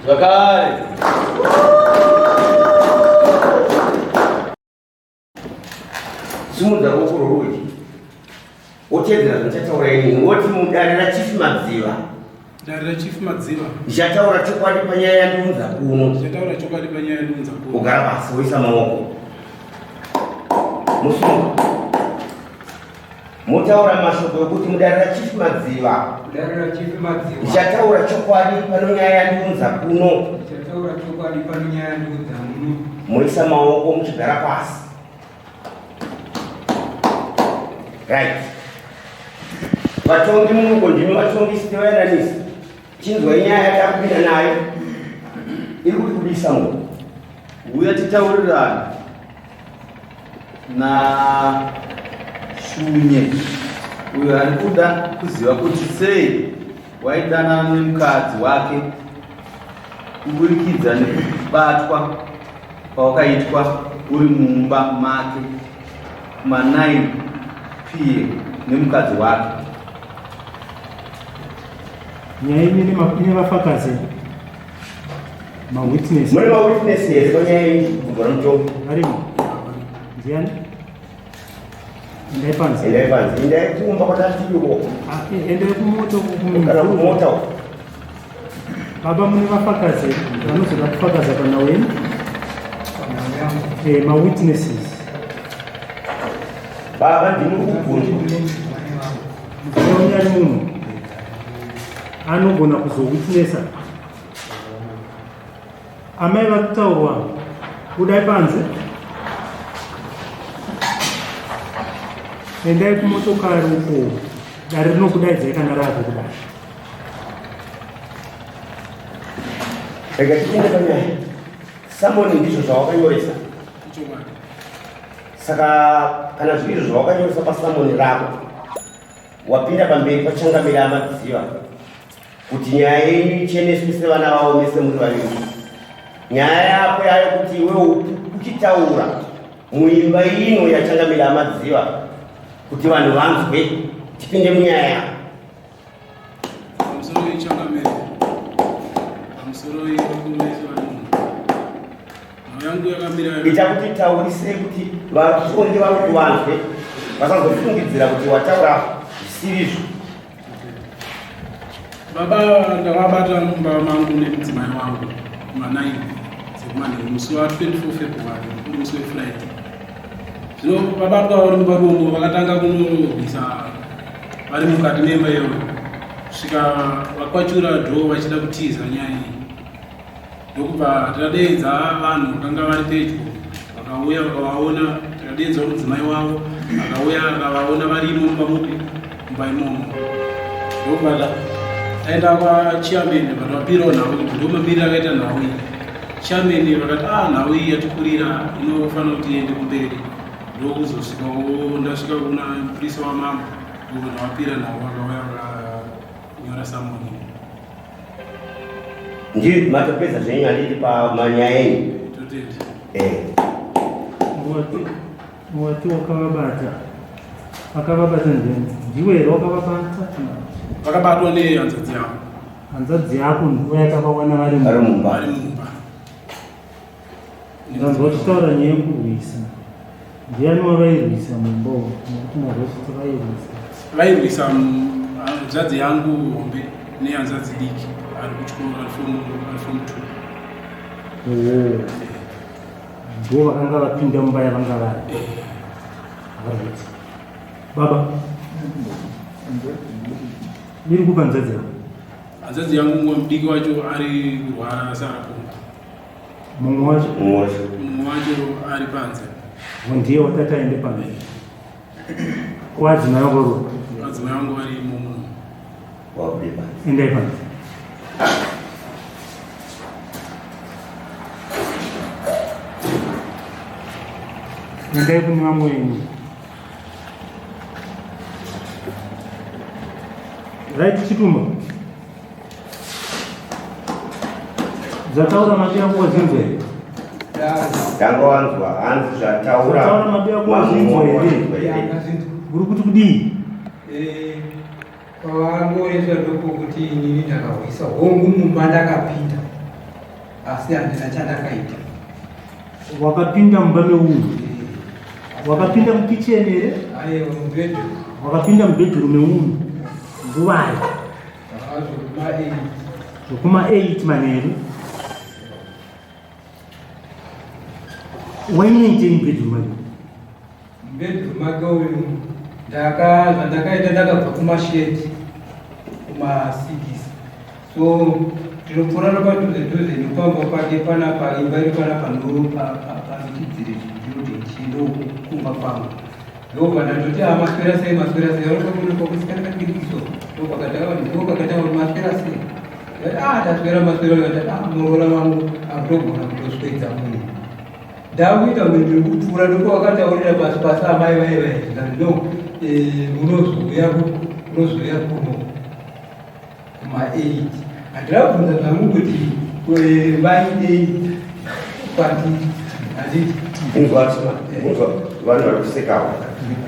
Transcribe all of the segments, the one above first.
Zvakare. Simudza ruoko rworudyi woteedzera zvandichataura inini woti mudare rachief Madziva. Dare rachief Madziva. Ndichataura chokwadi panyaya yandiunza kuno. Ndichataura chokwadi panyaya yandiunza kuno. Ugara pasi woisa maoko. Musunga. Motaura mashoko ekuti mudare rachief Madziva. Mudare rachief Madziva. Ndichataura chokwadi pano nyaya yandiunza kuno. Ndichataura chokwadi pano nyaya yandiunza muno. Moisa maoko muchigara pasi. Right. Vatongi muruko ndimi vatongi sitivayananisi. Chinzwai nyaya yatakupinda nayo. Iri kuti kudisa munhu. Uya titaurirane na Shunye uyo ari kuda kuziva kuti sei waidanana nemukadzi wake kuburikidza nekubatwa kwawakaitwa uri mumba make kuma 9 pm nemukadzi wake. Nyaya ine vafakazi mawitness. Mune mawitness here panyaya iyi kubva mutongo? Varimo. Ndiani? Endai panze. Endai panze. Endai kumba kwatiri uko. Ah, endai kumota uko. Kana kumota uko. Baba mune vafakazi vanozoda kufakaza panhau yenyu? Eh, mawitnesses. Baba ndimi kubvunzwa. Mudzimu ari munhu anogona kuzowitnessa. Amai vari kutaurwa budai panze. Endai kumotokari uko dare rinokudaidzai kana rave kudai. Rega tipinde panyaya. Samoni ndizvo zvawakanyoresa. Saka kana zviri izvo zvawakanyoresa pasamoni rako, wapinda pamberi pachangamire amadziva kuti nyaya yenyu icheneswe sevana vavo mese muri vaviri. Nyaya yako yayo kuti iwe uchitaura muimba ino yachangamire amadziva kuti vanhu vanzwe, tipinde munyaya yako. Pamusoro yechangamire, pamusoro yekumese vanhu. Nhau yangu yakamira Ita kuti taurise kuti vatongi vari kuvanzwe vasazofungidzira kuti wataura zvisirizvo. Baba ndakavabata mumba mangu nemudzimai wangu kuma 9 dzekumanheru musi wa 24 February uri musi weFriday. Zvino vabatwa vari mumba imomo vakatanga kunorwisa vari mukati memba iyoyo kusvika vakwachura dhoo vachida kutiza nyaya iyi. Ndokubva tadeedza vanhu vakanga vari pedyo vakauya vakavaona, takadeedza mudzimai wavo akauya akavaona varimo mumba mupi mumba imomo. Ndokubva taenda kwachairman vakatavapirawo nhau kuti ndo mamiriro akaita nhau iyi. Chairman vakati ah nhau iyi yatikurira inofanira kuti iende kumberi. Ndokuzosvikawo ndasvika kuna mupurisa wamambo ndokubva ndavapira nhau vakauya vakanyora samoni. Ndiyo matopedza zvenyu handiti pamanyaya enyu. Totenda. Eh. Wati wati wakavabata. Akavabata ndiani? Ndiwe here wakavabata? Vakabatwa nehanzvadzi yavo. Hanzvadzi yako ndiwe yakavawana vari Vari mumba. Vari mumba. Ndanzwa uchitaura nyaya yekurwisa. Ndiani wavairwisa mumba umu? Nekuti ndanzwa uchiti vairwisa. Vairwisa hanzvadzi yangu hombe nehanzvadzi diki ari kuchikoro ari form ari form 2. Oo. Ndivo vakanga vapinda mumba yavanga vari. Alright. Baba. Iri kupa hanzvadzi yako. Hanzvadzi yangu mumwe mudiki wacho ari kurwara asara kumba. Mumwe wacho? Mumwe wacho. Mumwe wacho ari panze. Ndiye watati aende panze. Kwadzimai vangu vari? Vadzimai vangu vari imo muno. Wabude panze. Endai panze. Endai kune vamwe venyu. Right, Chitumba. Zvataura mati yangu wazvinzwa here? Tanga wanzwa hanzi zvataura. Zvataura mati yako wazvinzwa here? Uri kuti kudii? Eh, Pavangoresva ndopokuti inini ndakahwisa hongu mumba ndakapinda asi handina chandakaita. Wakapinda mumba meunhu? Wakapinda mukicheni here? Aiwa, mubedroom. Wakapinda mubedroom meunhu nguvai? Zvokuma 8. Zvokuma 8 manheru. Wainoitei mubedroom macho? Mubedroom make uyu ndaka zvandakaita ndakabva kumasheti kuma6 so tinopfuura nepadhuze dhuze nepamba pake panapa imba iri panapa ndo panochidzire chibuilding chindokumba kwangu ndobva ndatoti a maswera sei, maswera sei, arotokunokokusikanakandikiso ndopakatanga kuti maswera sei, a taswera maswera, ndati a muroora wangu akutogona kutoswedza munhu ndakuita kunge ndiri kupfuura ndopawakataurira pasi pasi amai vai vai zvikanzi no, unozouya unozouya kuno kuma8. Handina kubvunza zvangu kuti vaidei kwandiri, handiti? Inzwa, inzwa, vanhu vari kusekawo.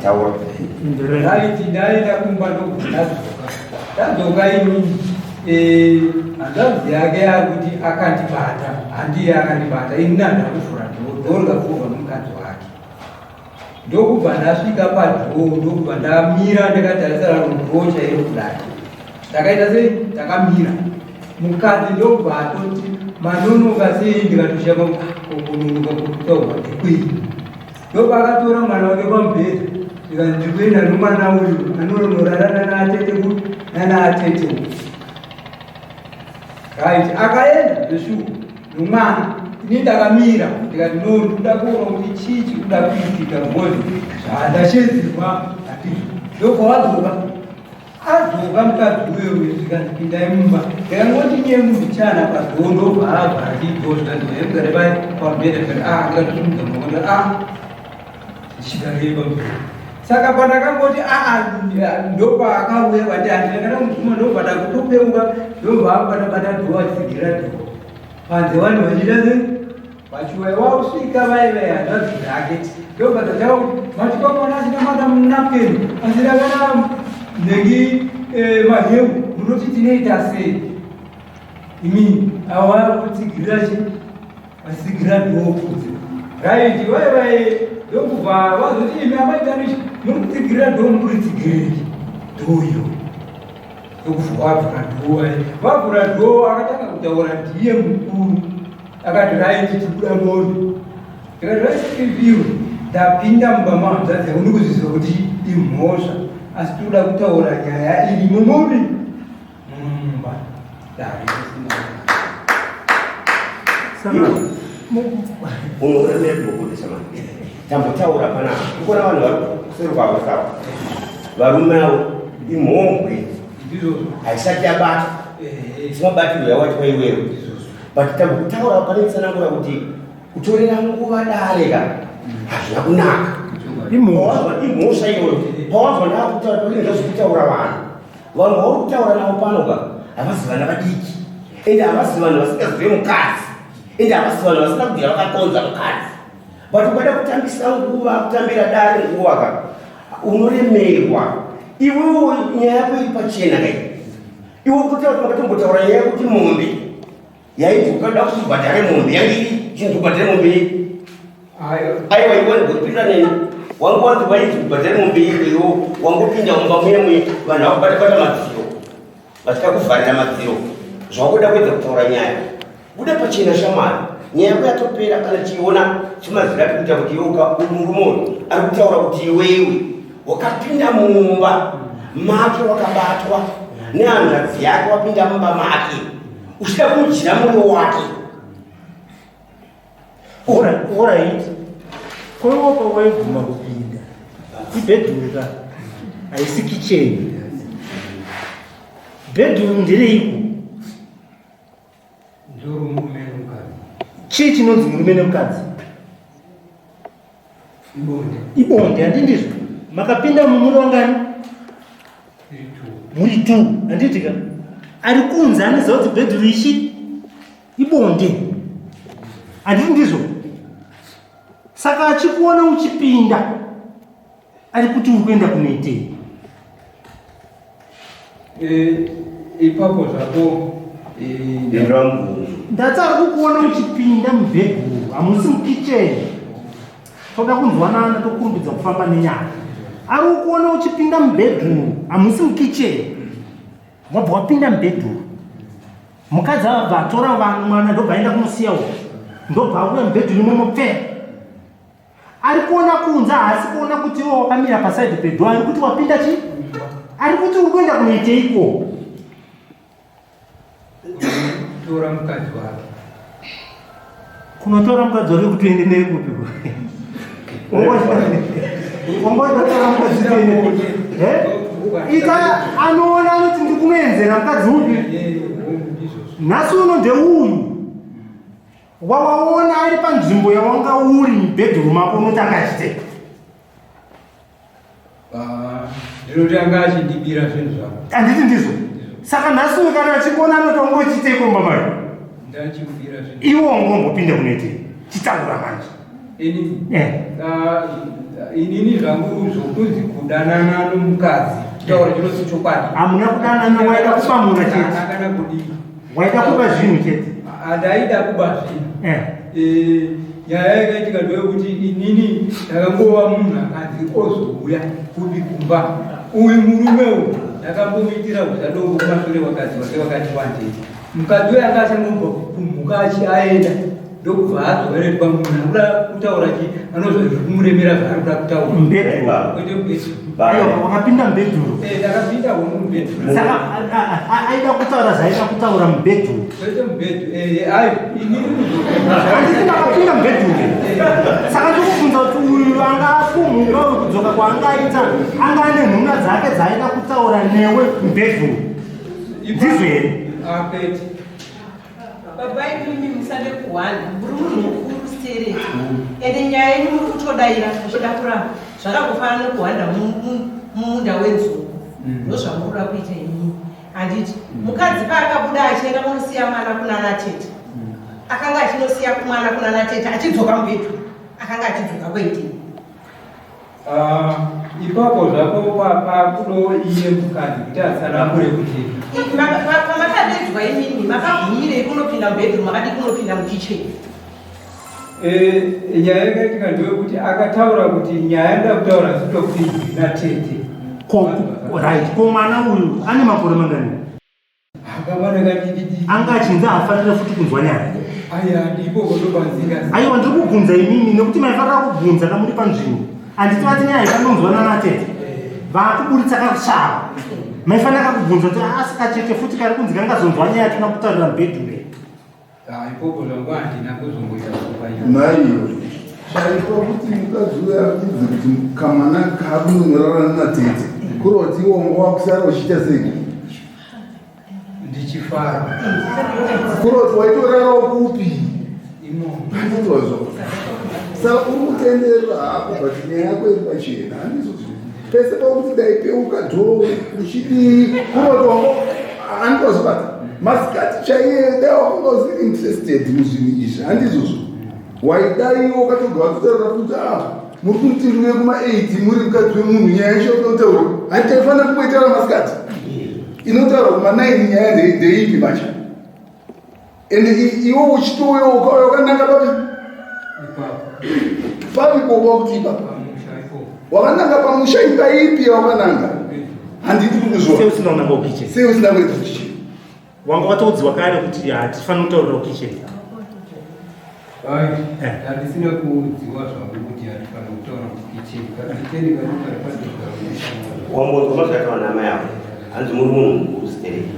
Taura. Right, ndaenda kumba ndokubva ndadzoka. Ndadzoka inini, hanzvadzi yake yakuti akandibata, handiye akandibata ini, handina kuvhura door, door rikavhurwa nomukadzi wake. Ndokubva ndasvika padoor, ndokubva ndamira ndakatarisana rudoor chairo kudai. Ndakaita sei? Ndakamira. Mukadzi ndokubva atoti manonoka sei, ndikatoshama kunonoka kutaurwa ndekwei. Ndopakatora mwana wake pamubhedha, ndikati ndikuenda nomwana uyu anonorara nanaatete nanaatete. Right, akaenda zveshuwa nomwana, ini ndakamira ndikati no, ndikuda kuona kuti chii chikuda kuitika because zvandashedzerwa hatizvo. Ndobva wadzoka, adzoka mukadzi uyo, zvikanzi pindai mumba. Ndikangoti nyembichana padoor, ndobva avhara chidoor, zvikanzi mugare pai pamubhedha. Ndikati a, ndikatosimudza maoko ndikati a, ndichigarei pamubhedha. Saka pandakangoti aa, ndopaakauya vati handina kana mubvuma, ndobva ndakutopeuka, ndobva akubata-bata door achitsigira door panze, vanhu vachiita sei, vachiuya wasvika vaive hanzvadzi dzake, ndobva dzataura kuti matipa mwana asina manapukeni, asina kana nhengi, maheu, munoti tinoita sei imi? Ava kutsigirira chi vachitsigira door kunze. Right, vai vai ndokubva vazoti imi amaitanichi muri kutsigirira door, muri kuritsigirei door iyo? Ndokubva wavhura door, vavhura door, akatanga kutaura ndiye mukuru, akati right, tikuda mombe. Ndikati right, iwe ndapinda mumba mahanzvadzi yangu, ndikuzviziva kuti imhosva, asi toda kutaura nyaya iri mumuri mumba dare. Saka Unoremera kubudisa mani tambotaura panapa ikona vanhu vari kuseri kwavo saka varume avo imhombwe. Ndizvozvo. Haisati yabatwa. Simabatirwo yawaitwa iwewe. Ndizvozvo. But tambotaura pane tsanangura kuti kutorera nguva dare ka hazvina kunaka. Imhosva. Imhosva iyoyo. Pawanzwa ndakutaura pane zvazvikutaura vanhu, vanhu vauri kutaura navo pano ka havasi vana vadiki, ende havasi vanhu vasingazive mukadzi, ende havasi vanhu vasina kubvira vakakonza mukadzi. But ukada kutambisa nguva, kutambira dare nguva ka, unoremerwa iwewo. Nyaya yako iri pachena kai. Iwe kutaura kuti makatombotaura nyaya yekuti mombe yainzi ukada kuti ubhadhare mombe yange iri chinzi ubhadhare mombe iyi. Ayo. Aiwa, iwe ndikupinda neni, wangu wanzi wainzi kubhadhare mombe iyoyo, wangopinda mumba muye muye, vanhu vakubatabata madziro vachida kuvharira madziro, zvakuda kuedza kutaura nyaya. Buda pachena shamwari, nyaya yako yatopera. Kana chiona chimazira ari kuita kuti iwe murume uyu ari kutaura kuti iwewe wakapinda mumba make wakabatwa. Nehanzvadzi yake wapinda mumba make uchida kudya muriwo wake. Alright. Koiwo pawaibvuma kupinda. Ibedroom ka. Haisi kitchen. Bedroom ndereiko? Ndoro murume nemukadzi. Chii chinonzi murume nemukadzi? Ibonde. Ibonde, handiti ndizvo? Makapinda mumuri wangani? Muri two, handiti ka? Ari kunze anoziva kuti bedroom ichi ibonde. Handiti ndizvo? Saka achikuona uchipinda ari kuti uri kuenda kunoitei? Eh, ipapo zvako eh, Ndindira mubvunzo. Ndati ari kukuona uchipinda mubhedhuru, hamusi mukicheni. Toda kunzwanana tokurumbidza kufamba nenyaya. Ari kukuona uchipinda mubhedhuru, hamusi mukicheni. Wabva wapinda mubhedhuru. Mukadzi abva atora vanhu mwana ndobva aenda kunosiya uko. Ndobva auya mubhedhuru imomo pfee. Ari kuona kunze haasi kuona kuti iwe wakamira pasaidi pedhoo ari kuti wapinda chii? Ari kuti uri kuenda kunoiteiko? Kunotora mukadzi wake. Kunotora mukadzi wake kuti uende naye kupi? Wangotora mukadzi uende kupi? Eh? Ita anoona anoti ndiri kunoenzera mukadzi upi? Nhasi uno ndeuyu. Wawaona ari panzvimbo yawanga uri mubedroom mako unoti anga achitei? Ah, ndinoti anga achindibira zvinhu zvangu. Handiti ndizvo? Saka nhasi uyu kana achikuona anoti wanga uchitei kumba mayo? Ndachimubira zvinhu. Iwe wanga wambopinda kunoitei? Chitaura manje. Ini Eh. ah, inini zvangu zvokunzi kudanana nomukadzi kutaura chinonzi chokwadi. Hamuna kudanana waida kupamura chete. Kana kudii? Waida kuba zvinhu chete. Handaida kuba zvinhu. Eh. Eh, nyaya yakaitika ndeyekuti inini ndakangova munhu akanzi ozouya kupi kumba. Uyu murume uyu ndakambomuitira uzadongo kumashure vakadzi vake vakati wandei. Mukadzi uyu anga achangobva kumhuka achi aenda ndokubva adzokeretwa munhu akuda kutaura chi anozva zviri kumuremera zvaari kuda kutaura. Mubhedhuru. Kwete mubhedhuru. Aiwa, wakapinda mubhedhuru. Eh, ndakapinda homu mubhedhuru. Saka aida kutaura zvaaida kutaura mubhedhuru. Kwete mubhedhuru. Eh, ayo inini kuzopinda. Handiti ndakapinda mubhedhuru. Saka ndikubvunza kuti uyu anga apumhuka uyu kudzoka kwaangaita anga ane nhunha dzake dzaaida kutaura newe mubhedhuru. Ndizvo here? Apeti. Baba imimi musade kuhwanda muri munhu mukuru stereki ende nyaya yenyu muri kutodaira muchida kuramba zvakangofanana nekuhwanda mumunda wenzungu ndozvamuri kuda kuita imimi handiti mukadzi paakabuda achienda kunosiya mwana kunana tete akanga achinosiya mwana kunana tete achidzoka mubedroom akanga achidzoka kuitei Ah, ipapo zvako pakudo iye mukadzi kuti atsanangure kuti pamakadedzwa imimi makabvumirei kunopinda mubedroom makadii kunopinda mukitchen Eh, nyaya yakaitika ndeyekuti akataura kuti nyaya nda kutaura zitopinzi natete Ko, right, ko mwana uyu ane makore mangani? Akamwana kadikidiki. Anga achinzi haafanire futi kunzwa nyaya. Aya ndipo kutopanzika. Aiwa ndiri kubvunza imimi nekuti maifanira kubvunza kamuri panzvimbo. Handiti vati nyaya ifanonzwa nana tete. Vakuburitsa kakushava. Maifanira kakubvunza kuti asi kacheche futi kari kunzi kangazonzwa nyaya tina kutaurira mubhedhuru. Ah, ipopo zvangu handina kuzomboita kupa Naiyo zvaitwa kuti mukadzi uyo apfidze kuti kamwana kakunonorara natete kureva kuti iwe wanga wakusara uchiita sei? Ndichifara. Kureva kuti waitorarawo kupi? Imomo. Handizvozvo. Saka uri kutenderera hako but nyaya yako iri pachena handizvo pese pakuti dai peuka dhoo uchidii kureva kuti wanga handitozvibata masikati chaiye dai wakanga usiri interested muzvinhu izvi handizvozvo waidai wakatobva watotaura kuti ah muri kundirume kuma 8 muri mukadzi wemunhu nyaya yacho yototaura handitaifanira kumboitaura masikati inotaura kuma 9 nyaya ndeipi manje ende iwe uchitouya ukauya wakananga papi papi koba kuti ipapo wakananga pamusha imba ipi yawakananga handiti kukuzwa Sei usina kunanga kukicheni? Sei usina kuenda kukicheni? Wanga watoudziwa kare kuti hatifaniri kutaurira kukicheni. Ai, handisina kuudziwa zvangu kuti hatifaniri kutaura kukicheni. Kakicheni kari kari padhuze Wambonzwa mazvataura namai ako. Hanzi muri munhu mukuru stereki.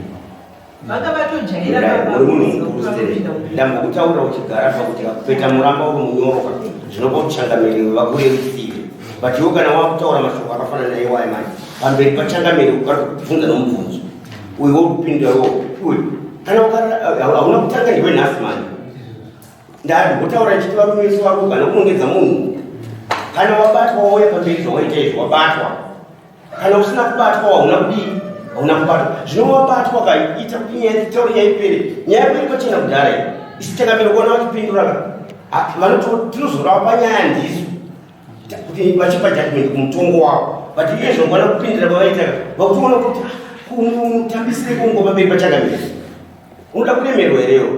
Vanga vatojaira baba Muri munhu kuziva mukuru kuti stereki. vanopinda mubedroom. Ndambokutaurira uchigara pakuti kupeta muramba uri munyoroka zvinopa kuti changamire vakurerusire. But iwe kana wakutaura mashoko akafanana naiwaya manje pamberi pachangamire vari kukubvunza nomubvunzo. Uyu wokupindura iwo uyu kana ukara hauna kutanga ndiwe nhasi manje. Ndambotaura ndichiti varume vese vari kugana kunongedza munhu. Kana wabatwa wauya pamberi zvawaita izvi wabatwa. Kana usina kubatwa hauna kudii? Hauna kubatwa. Zvino wabatwa kaita kuti nyaya taure nyaya ipere. Nyaya ipere pachena kudhara iyi. Isu takamira kuona vachipindura ka. Vanoti tinozorava panyaya ndisu. Kuti vachipa judgment kumutongo wavo. But iye zvongwana kupindira kwavaita ka. Vakutoona kuti kumutambisire kungo pamberi pachangamire. Unoda kuremerwa here iwe?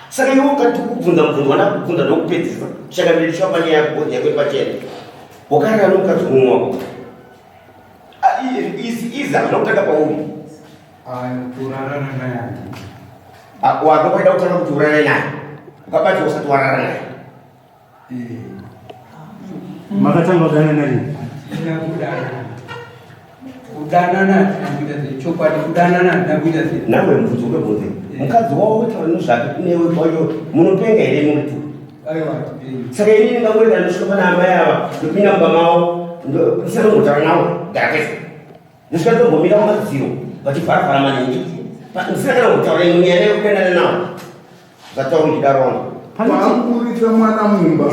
Saka iwe ukati kubvunza mubvunzo wandakubvunza ndokupedzisa. Changamire tichapa nyaya yako yako iri pachena. Wakarara nomukadzi mumwe wako. Izi izi hazvina kutanga pauri. Kurarana naye. Wako kwaida kutanga kuti urare naye. Ukabatwa usati warara naye. Makatanga kudanana rini? Hatina kudanana. Kudanana hatina kuita zvechokwadi, kudanana hatina kuita zve. Nawe mubvunzo ukabvunze. Mukadzi wavo wetaura nezvake newe kwacho munopenga here muri tu? Aiwa hatipengi. Saka inini ndingangoenda ndosvika pana amai ava ndopinda mumba mavo ndisina kumbotaura navo gara kwese. Ndosvika ndombomira mumadziro vachivharavhara maningi. Ndisina kana kumbotaura imwe nyaya yekudanana navo. Zvataura uchidaro. Vakuburitsa mwana mumba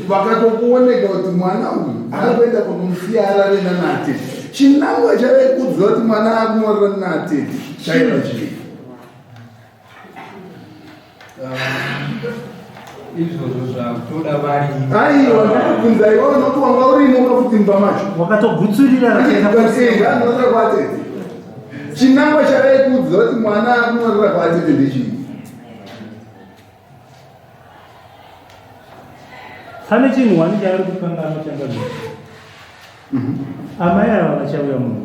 vakatokuoneka kuti mwana uyu akuenda kunomusiya arare nanatete. Chinangwa chave kuudzwa kuti mwana akunorara nanatete chaiva chii? Izvozvo zvakutoda vari. Aiwa ndakubvunza iwe unoti wanga urimo kafuti mumba macho. Wakatogutsurira rakaenda kwatete. Chinangwa chave kuudzwa kuti mwana akunorara kwatete ndechii? Pane chinhu wani chaari kukanganwa changamire. Amai ava vachauya muno.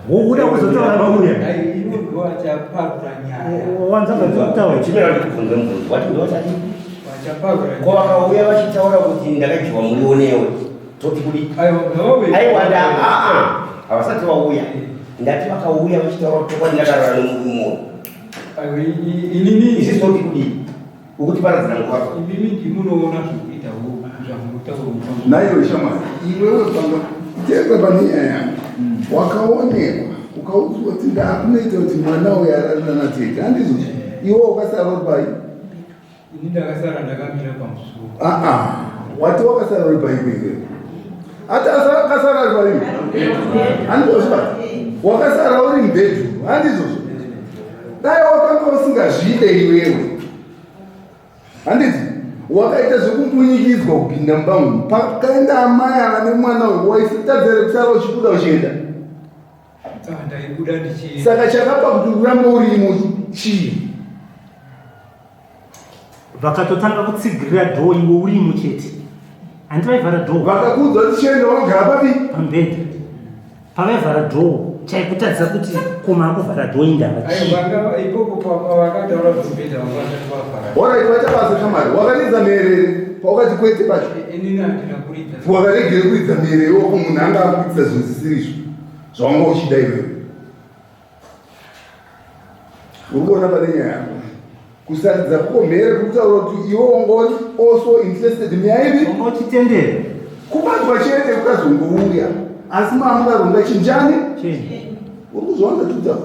Wokuda kuzotaura vauya. Wanza kutaura. Chimera ndikubvunze mubvunzo. Wati ndowachati? Vachaparura Ko vakauya vachitaura kuti ndakadyiwa muriwo newe. Toti kudi? Aiwa Aiwa nda aa havasati vauya. Ndati vakauya vachitaura kuti chokwadi ndakarara nemurume uyu. Aiwa inini Isusu toti kudii? Ukutiparadzira nguva. Imimi ndimunoona zvekuita zvamunotaura. Naiwe shamwari, iwewe panga tenge pane nyaya yangu. Wakaonekwa ukaudzwa kuti ndakunoita kuti mwana uyu arare nanatete handizvo? Iwe wakasara uri pai? Ini ndakasara ndakamira pamusuwo. Aa, wati wakasara uri pai iwewe? Ati akasara ari pai? Handizvo wakasara uri mubhedhuru handizvozvo? Dai wakanga usingazvide iwewe handiti wakaita zvekumbunyikidzwa kupinda mumba umu pakaenda amai ava nemwana uyu waisitadzere kusara uchibuda uchienda Ndaibuda ndichienda. saka chakapa kuti urambe urimo chii? Vakatotanga kutsigirira dhoo iwe urimo chete. Handi vaivhara dhoo. Vakakuudza kuti chienda wanogara papi? Pamubhedha. Pavaivhara dhoo chaikutadzisa kuti koma akuvhara dhoo indava chii? Aiwa vanga ipopo pavakataura pamubhedha vanga vasati vavhara. Horaiti vacha basa shamwari wakaridza mherere paukati kwete pacho. Inini handina kuridza. Wakaregere kuridza mherere wako munhu anga akuitisa zvinhu zvisiri izvo zvawanga uchida iwewe. Uri kuona pane nyaya yako. Kusaridza kwako mhere kuri kutaura kuti iwe wanga uri also interested munyaya ipi? Wanga uchitendera. Kubatwa chete kukazongouya asi maamukaronga chinjani? Chinyi. Uri kuzviona tutsa?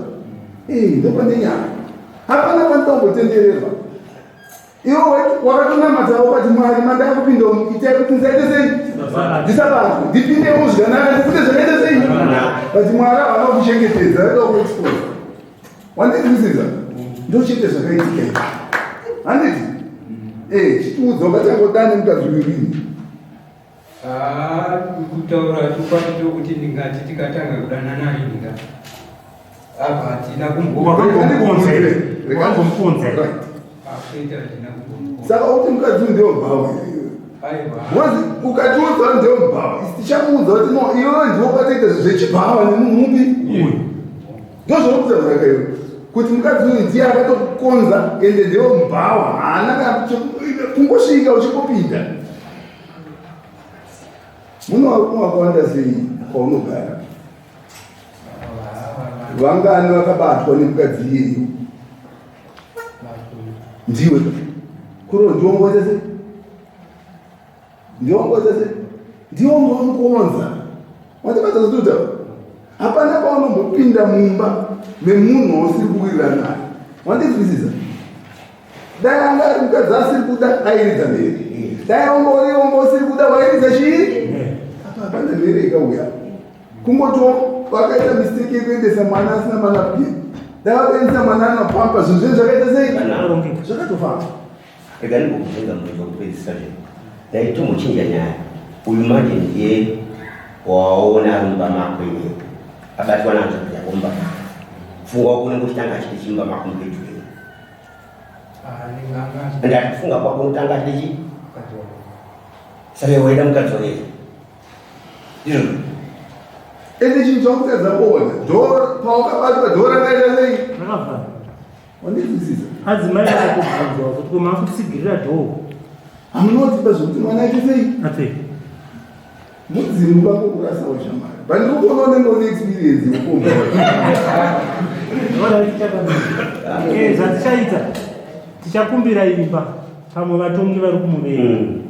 Ndopane nyaya. Hapana panotombotendererwa. Iwe wakatonamata wakati Mwari mandakupinda umu itai kuti ndisaite sei? Ndisabatwe. Ndipindemo zvakanaka ndibude zvakaita sei? But Mwari havana kuchengetedza vaida kuexpose. Wandinzwisisa? Ndochete zvakaitika izvi. Handiti? Chitiudza wakatanga kudana nemukadzi uyu rini? Kutaura chokwadi ndokuti ndingati tikatanga kudanana rini ka? Apa hatina kumbo. Wakambomukonza here? Wakambomukonza here? Akuita hatina kumbomukonza. Saka uti mukadzi uyu ndewemubhawa here? Aiwa. Because ukatiudza kuti ndewemubhawa, isi tichamuudza kuti no, iwewe ndiwe ukatoita zvechibhawa nemunhu upi? Uyu. Ndozvauri kutaura iwe. Kuti mukadzi uyu ndiye akatokukonza ende ndewemubhawa, haana kana kungosvika uchingopinda. Muno varume vakawanda sei kwaunogara? Vangani vakabatwa nemukadzi iyeyu? Ndiwe. Kuro ndiwongoita sei? Ndiwongoita sei? Ndiwongonkonza. Watibata zvinotaura. Hapana paunombopinda mumba memunhu wausiri kuwirirana naye. Wandinzwisisa? Dai anga ari mukadzi asiri kuda airidza mhere. Dai wanga uri wanga usiri kuda wairidza chii? Apa hapana mhere ikauya. Kungoti vakaita mistake yekuendesa mwana asina manapkin. Dai vakaendesa mwana anapampa zvinhu zvenyu zvakaita sei? Zvakatofamba. Rega ndimbokubvunza mubvunzo wekupedzisira zve. Dai tombochinja nyaya. Uyu manje ndiye wawaona ari mumba mako iwewe. Abatwa nahanzvadzi yako mumba mako. Funga wako unenge uchitanga achiti chii mumba mako mubedroom. Ende atifunga kwako unotanga achiti chii? Saka iwe waida mukadzi wake. Ndizvo. Ende chinhu chakutadza kuona dhoo pawakabatwa dhoo rakaita sei? Rakavhara. Wandinzwisisa? Adzimai vakatobvunzwa kuti ko makutsigirira dhoo. Hamunotipa zvekuti mwana aite sei? Apfeke. Mudzimu vako kurasawo shamwari. But ndikuona unenge une experience yekukomba. Eh, zvatichaita tichakumbira imba pamwe vatongi vari kumuvenga.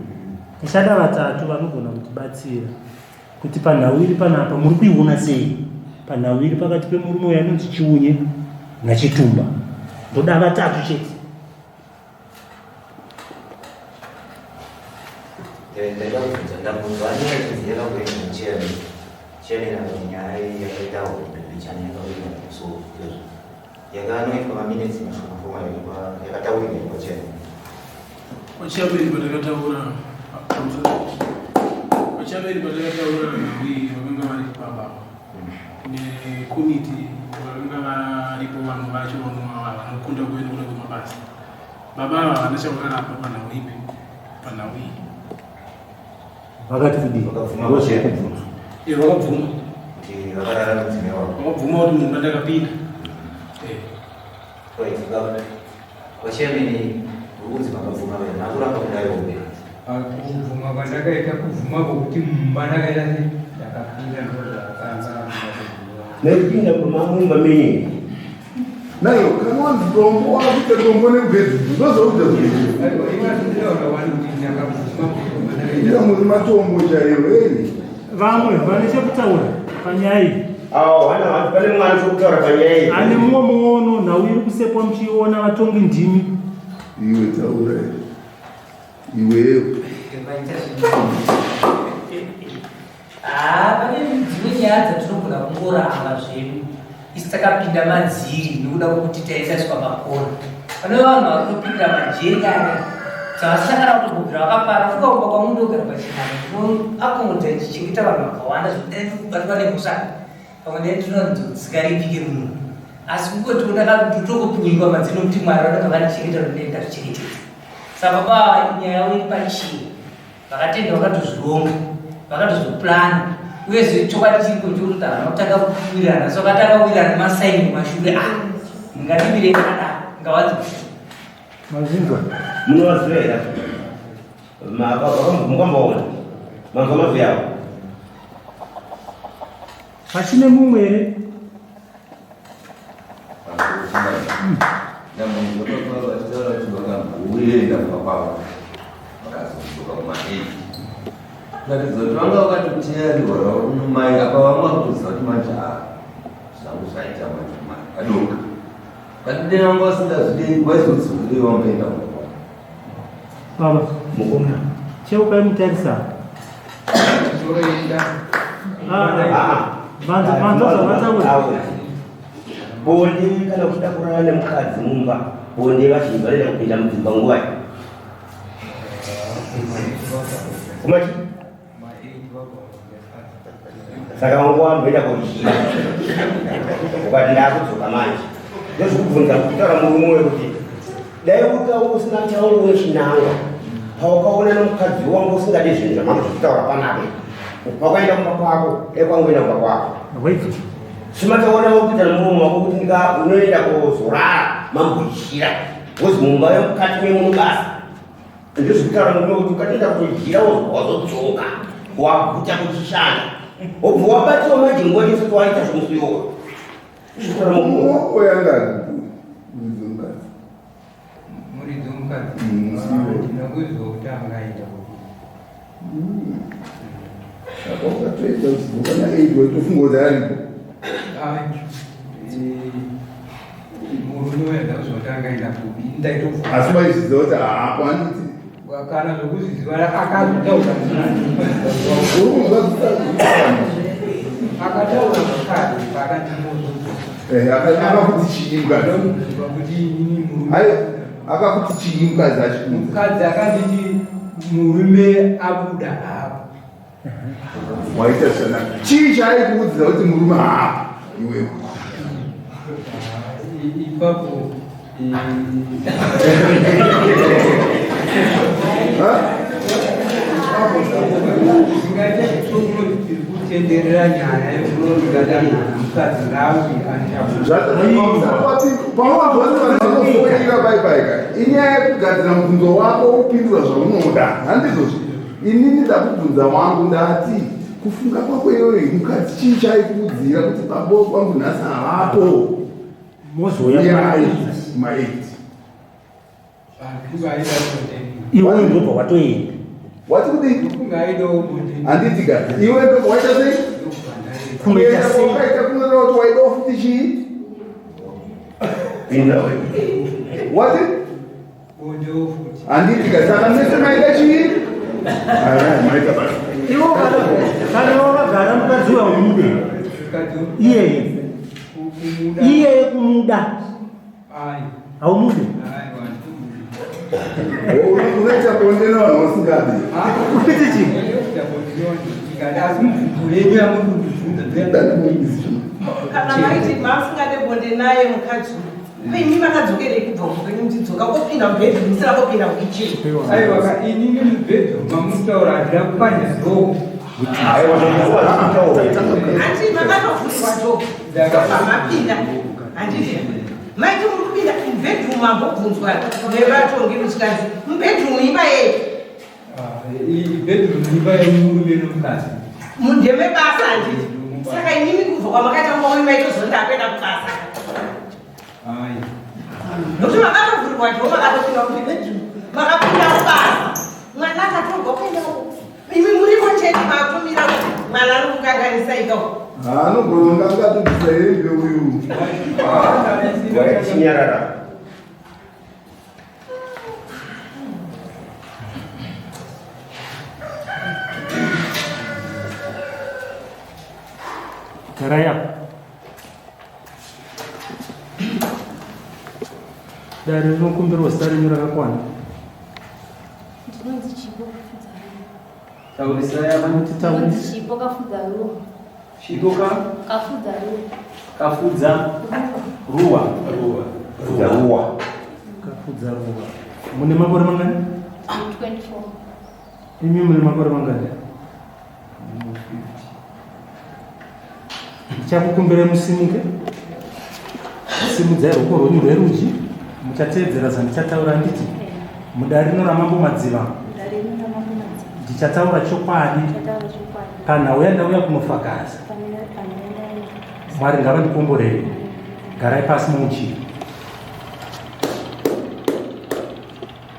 Tichada vatatu vanogona kutibatsira. Kuti panhau iri panapa muri kuiona sei? Panhau iri pakati pemurume uyo anonzi Chiunye naChitumba. Ndoda vatatu chete. Ndaida kubvunza, ndabvunzwa nyaya ichinzi yakakuenda chairman. Chairman akati nyaya iyi yakaita mbichana yakakuenda so izvozvo. Yakanoitwa maminutes mashoma shoma yakataurika kwa chairman. Kwachairman patakataura kwachairman patakataura nhau iyi vakanga vari baba nekomiti vakanga varipo vamwe vacho vamwe vanokunda kuenda kuda kwemabasa. Baba ava havana chavakaramba panhau ipi panhau iyi. Vakati kudii? Vakabvuma Ndozvekubvunzwa. Eh, vakabvuma. Kuti vakarara mudzimai wavo. Vakabvuma kuti mumba ndakapinda. Eh. Right, baba. Kwachairman uri kunzi makabvuma wena makuramba kudai hombe. Kubvuma kwandakaita kubvuma kwokuti mumba ndakaita sei ndakapinda ndozvakanga. Maipinda mumba menyu. Nayo kana wanzi dombo wakuita dombo nemubhedhi ndozvakuita zviro. Aiwa iwe ndinotaura wani kuti ndakabvuma kuti mumba ndakaita. Ita muri matombo chaiwo ei. Vamwe vane chekutaura panyaya iyi. Awo hana vanhu pane mumwe ane chekutaura panyaya iyi. Ane mumwe muono nhau iri kusekwa muchiiona vatongi ndimi. Iwe taura iwewe. Haa pane dzimwe nyaya dzatinogona kungoramba zvedu isu takapinda madziri nekuda kwekuti taisaiswa pakona. Pane vanhu vari kutopindira majeri aya dzavasina kana kutombobvira vakapara fuka kumba kwangu ndogara pachinhano ndinoakomodha ndichichengeta vanhu vakawanda zvekudai ndikubatwa nemhosva pamwe dai ndinonzodzikaripike munhu asi kungoti ndakatotokupunyikwa madzino kuti mwari vanenge vandichengeta ndinenge ndazvichengetedza saka baba nyaya yavo iri pachii Vakatenda vakatozvironga, vakatozoplana uyezve chokwadi chiripo nchekuti havana kutanga kuwirirana so vakatanga kuwirirana nemasaini kumashure ah ndingatimire ndakadaro ngawanzi kushure Mazvinzwa? Munovaziva here? Mukamboona? Manzwa mazwi avo? Pachine mumwe here? Vakamboenda kumba kwavo vakazodzoka kuma8 kuratidza kuti vanga vakati kuteyariwa ravo kunomai apa vamwe vakutoziva kuti manje a zvangu zvaita manje mai vadoka katidei vanga vasingazvidei vaizodzokirei vamboenda kumba kwavo Baba, Mukoma. cheukai mutarisa. Toenda. Ah, Vanza vanza zvavataura. Bonde kana uchida kurara nemukadzi mumba, bonde vazhinji vanoenda kupinda mudzimba nguvai? Kumachi? Saka wangu wamboenda kodyira. Ukati ndakudzoka manje. Ndozvikubvunza kutaura murume uyo kuti dai uka usina chaungu wechinangwa paukaona nomukadzi wangu usingadi zvinhu zvamanga zvichitaura panapa pakaenda kumba kwako dai kwangoenda kumba kwako Wait. simataona wakuita nomurume wako kuti ndika unoenda kozorara mambodyira wozi mumba yemukati memuno basa ndozvikutaura murume kuti ukatoenda kutodyira wozodzoka. Waguta kuchishanda. Wobva wabatiwa manje nguva yese kuti waita zvemusi iwowo. Oyangani muridzi wemukadzi. Muridzi wemukadzi. Musi iwowo. Ndina kuziva kuti angaita. Saka ukatoedza uchidzoka na8 waitofunga kuti aripo. Murume uya ndakuziva kuti angaenda kupi. Ndaitofunga. Asi waizviziva kuti haapo handiti. Kana zvokuzviziva akazotaura. Uri kunzwa Akataura zvakare paakandimozodza. Akakuti chii mukadzi? Kuti inini murume. Ayi, akakuti chii mukadzi achikuudza? Mukadzi akanditi murume abuda hapo. Waita zvakanaka. Chii chaaikuudzira kuti murume haapo iwewe? Ipapo ndingaita chitsongo tiri kutenderera nyaya yekuti mukadzi ngauye Paunonzwa kuti vanhu vanofoira pai pai ka inyaya yekugadzira mubvunzo wako wopindura zvaunoda handizvozvo inini ndakubvunza wangu ndati kufunga kwako iwewe mukadzi chii chaikuudzira kuti baba wangu nhasi havapo Mozouya uyai kuma8 Iwe ndobva watoenda. Wati kudii? Handiti ka iwe ndobva waita sei? Kunoita Kuenda sei? kwaukaita kunoreva kuti waidawo futi chii? Wati? Handiti ka saka mese maida chii? Alright, maita basa. Iwo kana wakagara mukadzi uya umude. Iyeye. Iyeye kumuda. Haumude. Unoita bonde nevanhu vasingadi. Kuti chii? Asi mubvunzo yenyu yamuri Kana maiti mamusingade bonde naye mukadzi uyu. Ko imi makadzokerei kubva kupenyu muchidzoka kopinda mubhedroom musina kopinda mukicheni. Aiwa ka inini mubhedroom mamutaura handina kupanya dhoo. Handiti makatovhurirwa dhoo. Ndobva mapinda. Handiti maiti muri kupinda mubhedroom mambobvunzwa nevatongi muchikanzi mubhedroom imba yei? Ibhedroom imba yemurume nomukadzi. Ndemebasa handiti. Saka inini kubva kwamakaita mumba wenyu maitozoti ndakuenda kubasa. Ai. Nokuti makatovhurirwa dhoo makatopinda mubhedroom makapinda kubasa. Mwana akatorwa kuenda uko. Imi murimo chete makutomira kuti mwana ari kukanganisa ikako. Anogona kunge akatobvisa hembe uyu. Waichinyarara. Garai apa. Dare rinokumbirwa zita renyu rakakwana. Ndinonzi Chipo Kafudza Ruwa. Taurisai apa. Ndinonzi Chipo Kafudza Ruwa. Chipo ka Kafudza Ruwa. kafudza Ruwa. ruwa. Ruwa. Ruwa. Kafudza ruwa. Mune makore mangani? Ndine 24. Imi mune makore mangani? Ndichakukumbirai musimuke. Simudzai ruoko rwenyu rwerudyi. Muchateedzera zvandichataura handiti? Mudare rino raMambo Madziva Mudare rino raMambo Madziva. ndichataura chokwadi Ndichataura chokwadi. panhau yandauya kunofakaza. Panhau Mwari ngavandikomborere. Garai pasi muuchiri.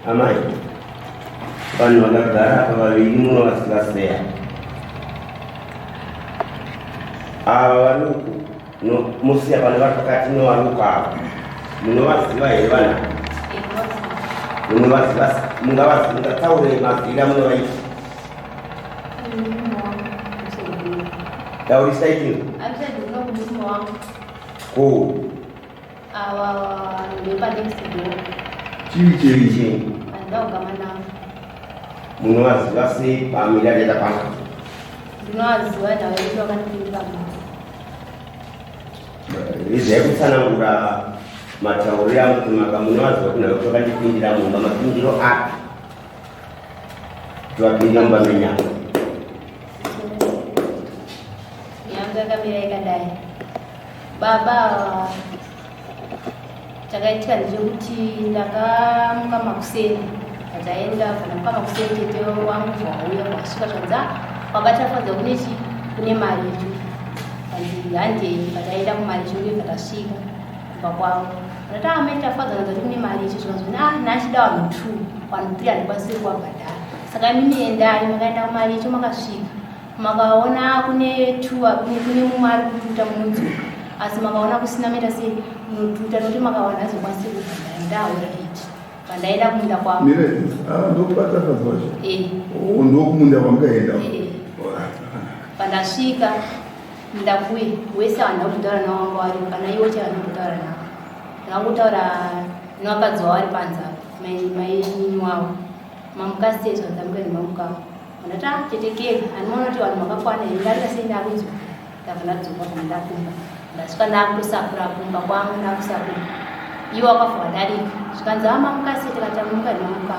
Amai, vanhu vakagara apa vaviri munovaziva sei? Ava vari uku, musiya pano vari pakati nevari uku ava. Munovaziva here vanhu ava? Munovaziva, mungavaziva, mungataure maziviro amunovaita. Taurisai chinhu. Andisaiziva kumurume wangu. Ko, Ava ndepa next door. chii chii chii? Handina kugama navo. Munovaziva sei pamira reta pano? Ndinovaziva nhau yedu vakandipindura mumba. Izvai kutsanangura matauriro amukumaka munovaziva kuti nhau vakandipindira mumba mapindiro api? Kuti vapinde mumba menyama. Yangu yakamira yakadai. Baba chakaitika ndechekuti ndakamuka makuseni. Ndataenda ndamuka makuseni tete wangu wauya kwasvika zvanzi "Ah, Kwabatafadza kune chi kune maricho. Kanzi handei pataenda kumaricho ndobva tasvika kumba kwavo. Ndati ah mai Tafadza kanzi kune maricho zvikanzi ah nhachida vanhu 2 vanhu 3 handikwanisi kuvabhadhara. Saka imimi endai makaenda kumaricho makasvika makaona kune two kune mumwe ari kututa munodzoka asi makaona kusina maita sei munotuta nokuti makawana azokwanisi kubhadhara ndaura iti pandaenda kumunda kwangu Mire, ah, ndokubata fadzi wacho. Eh. Oh, ndokumunda kwamukaenda. Eh. Pandasvika munda kuye wese vanhu vakutotaura navo wanga waripo kana iwo chaivo vanototaura navo ndakangotaura nevakadzi wavo vari panze apa mainini wavo mamuka sei zvandamuka nemamukawo ndati ah tete kega handimaona kuti vanhu makakwana here ndarika sei ndakudzoka ndabva ndadzoka kana ndakumba ndasvika ndakutosakura kumba kwangu ndakusakura iwo wakabva wadarika zvikanzi ah mamuka sei tikati tamuka nemamuka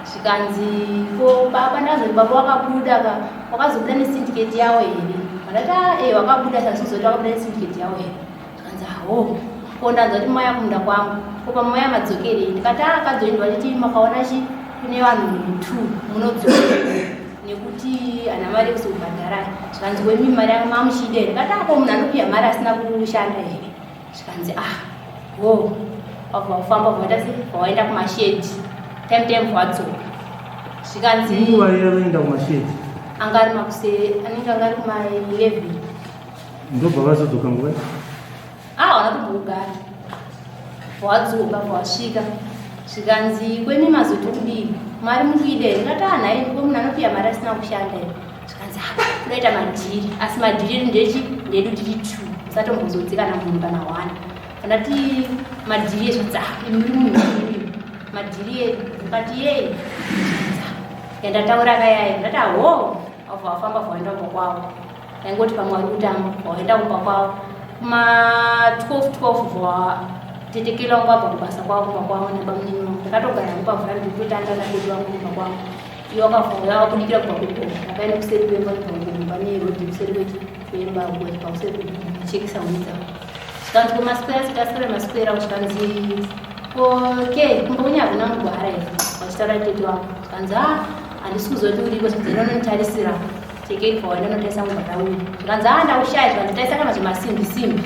zvikanzi ko baba ndazoti baba wakabuda ka wakazobuda nesindiketi yawo here ndati ah eh wakabuda sazozoti wakabuda nesindiketi yawo here zvikanzi aho ko ndanzwa kuti maya kumunda kwangu ko pamaya madzokerei ndikati ah kadzoendwa chiti makaona chi kune vanhu two munodzoka nekuti ana mari yekuzobhadhara zvikanzi wemi mari yangu mamuchida here ndikati ah ko munhu anopiwa mari asina kushanda here zvikanzi ah ho wabva wafamba wabva waita sei waenda kumashedi time time wadzoka zvikanzi Inguva yavaenda kumashedi anga ari makuse anenge anga ari kuma 11 ndobva vazodzoka nguva ah hauna kumbogara wadzoka wasvika zvikanzi kwemi mazoti kudii mari mukuida here ndikati ah nhai ko munhu anopiwa mari asina kushanda here zvikanzi ah kunoita madhiri asi madhiri edu ndechi ndedu tiri two musatombozodzi kana munhu kana one andati madhiri ezvinzi ah imi muri munhu mukuru madhiri edu ndikati yei zvikanzi ah yandataura kayaya ndati aho wabva wafamba vaenda kumba kwavo ndaingoti pamwe vari kutamba vaenda kumba kwavo kuma 12 12 va tetekela wangu abva kubasa kwavo kumba kwavo nebamunini wangu ndakatogara hangu pavhura ndikutotanda natete wangu kumba kwangu iwo akabva wakabudikira kubva kugomo ndakaenda kuseri kwemba kubva kugomo pane rodhi kuseri kwemba pakuseri kwegomo chekisa huni dzavo zvikanzi kumaswera sitaswera maswera zvikanzi ke kumba kwenyu hakuna mugwara here vachitaura tete wangu zvikanzi a handisi kuzoti uriko zvikanzi ndinononitarisira tekei bva ndanotarisa mugwara uyu zvikanzi a ndaushaya zvikanzi tarisa kana zvemasimbi simbi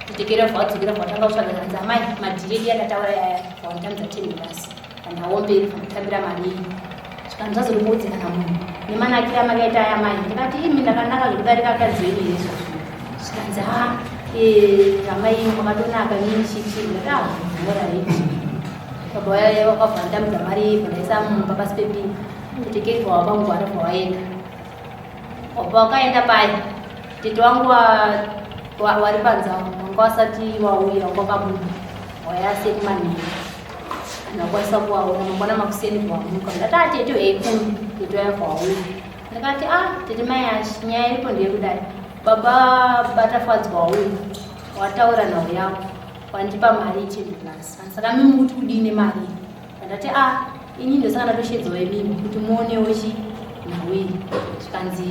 tetekera bva wadzokera bva watanga kutsvaga zvikanzi amai madhiri edu yandataura yaya bva wanditambidza $10 pandaomberi pandotambira mari iyi zvikanzi zvazoripodzi kana munhu nemanakiro amakaita aya mai ndikati imi ndakanaka zvekudarika akadzi venyu here izvozvo zvikanzi a amai makatonaka nini chichi ndikati ah moraiti baba vaya vakabva nditambidza mari iyi bva ndaisa mumba pasi pepini tetekeri bva wapangwara bva waenda wabva wakaenda paya tete wangu wari panze apo wanga wasati wauya wanga wakabuda waya sekumanheru ndakwanisa kuvaona mangwana makuseni kuvamuka ndati a tete heikumi tete waya kwauya ndikati a tete mai ashi nyaya iripo ndeyekudai baba batafadzwa wauya wataura nhau yako wandipa mari icheni plus saka mimi kuti kudii nemari iyi ndati a ini ndosaka ndatoshedzawo imimi kuti muonewo chi nhau iyi zvikanzi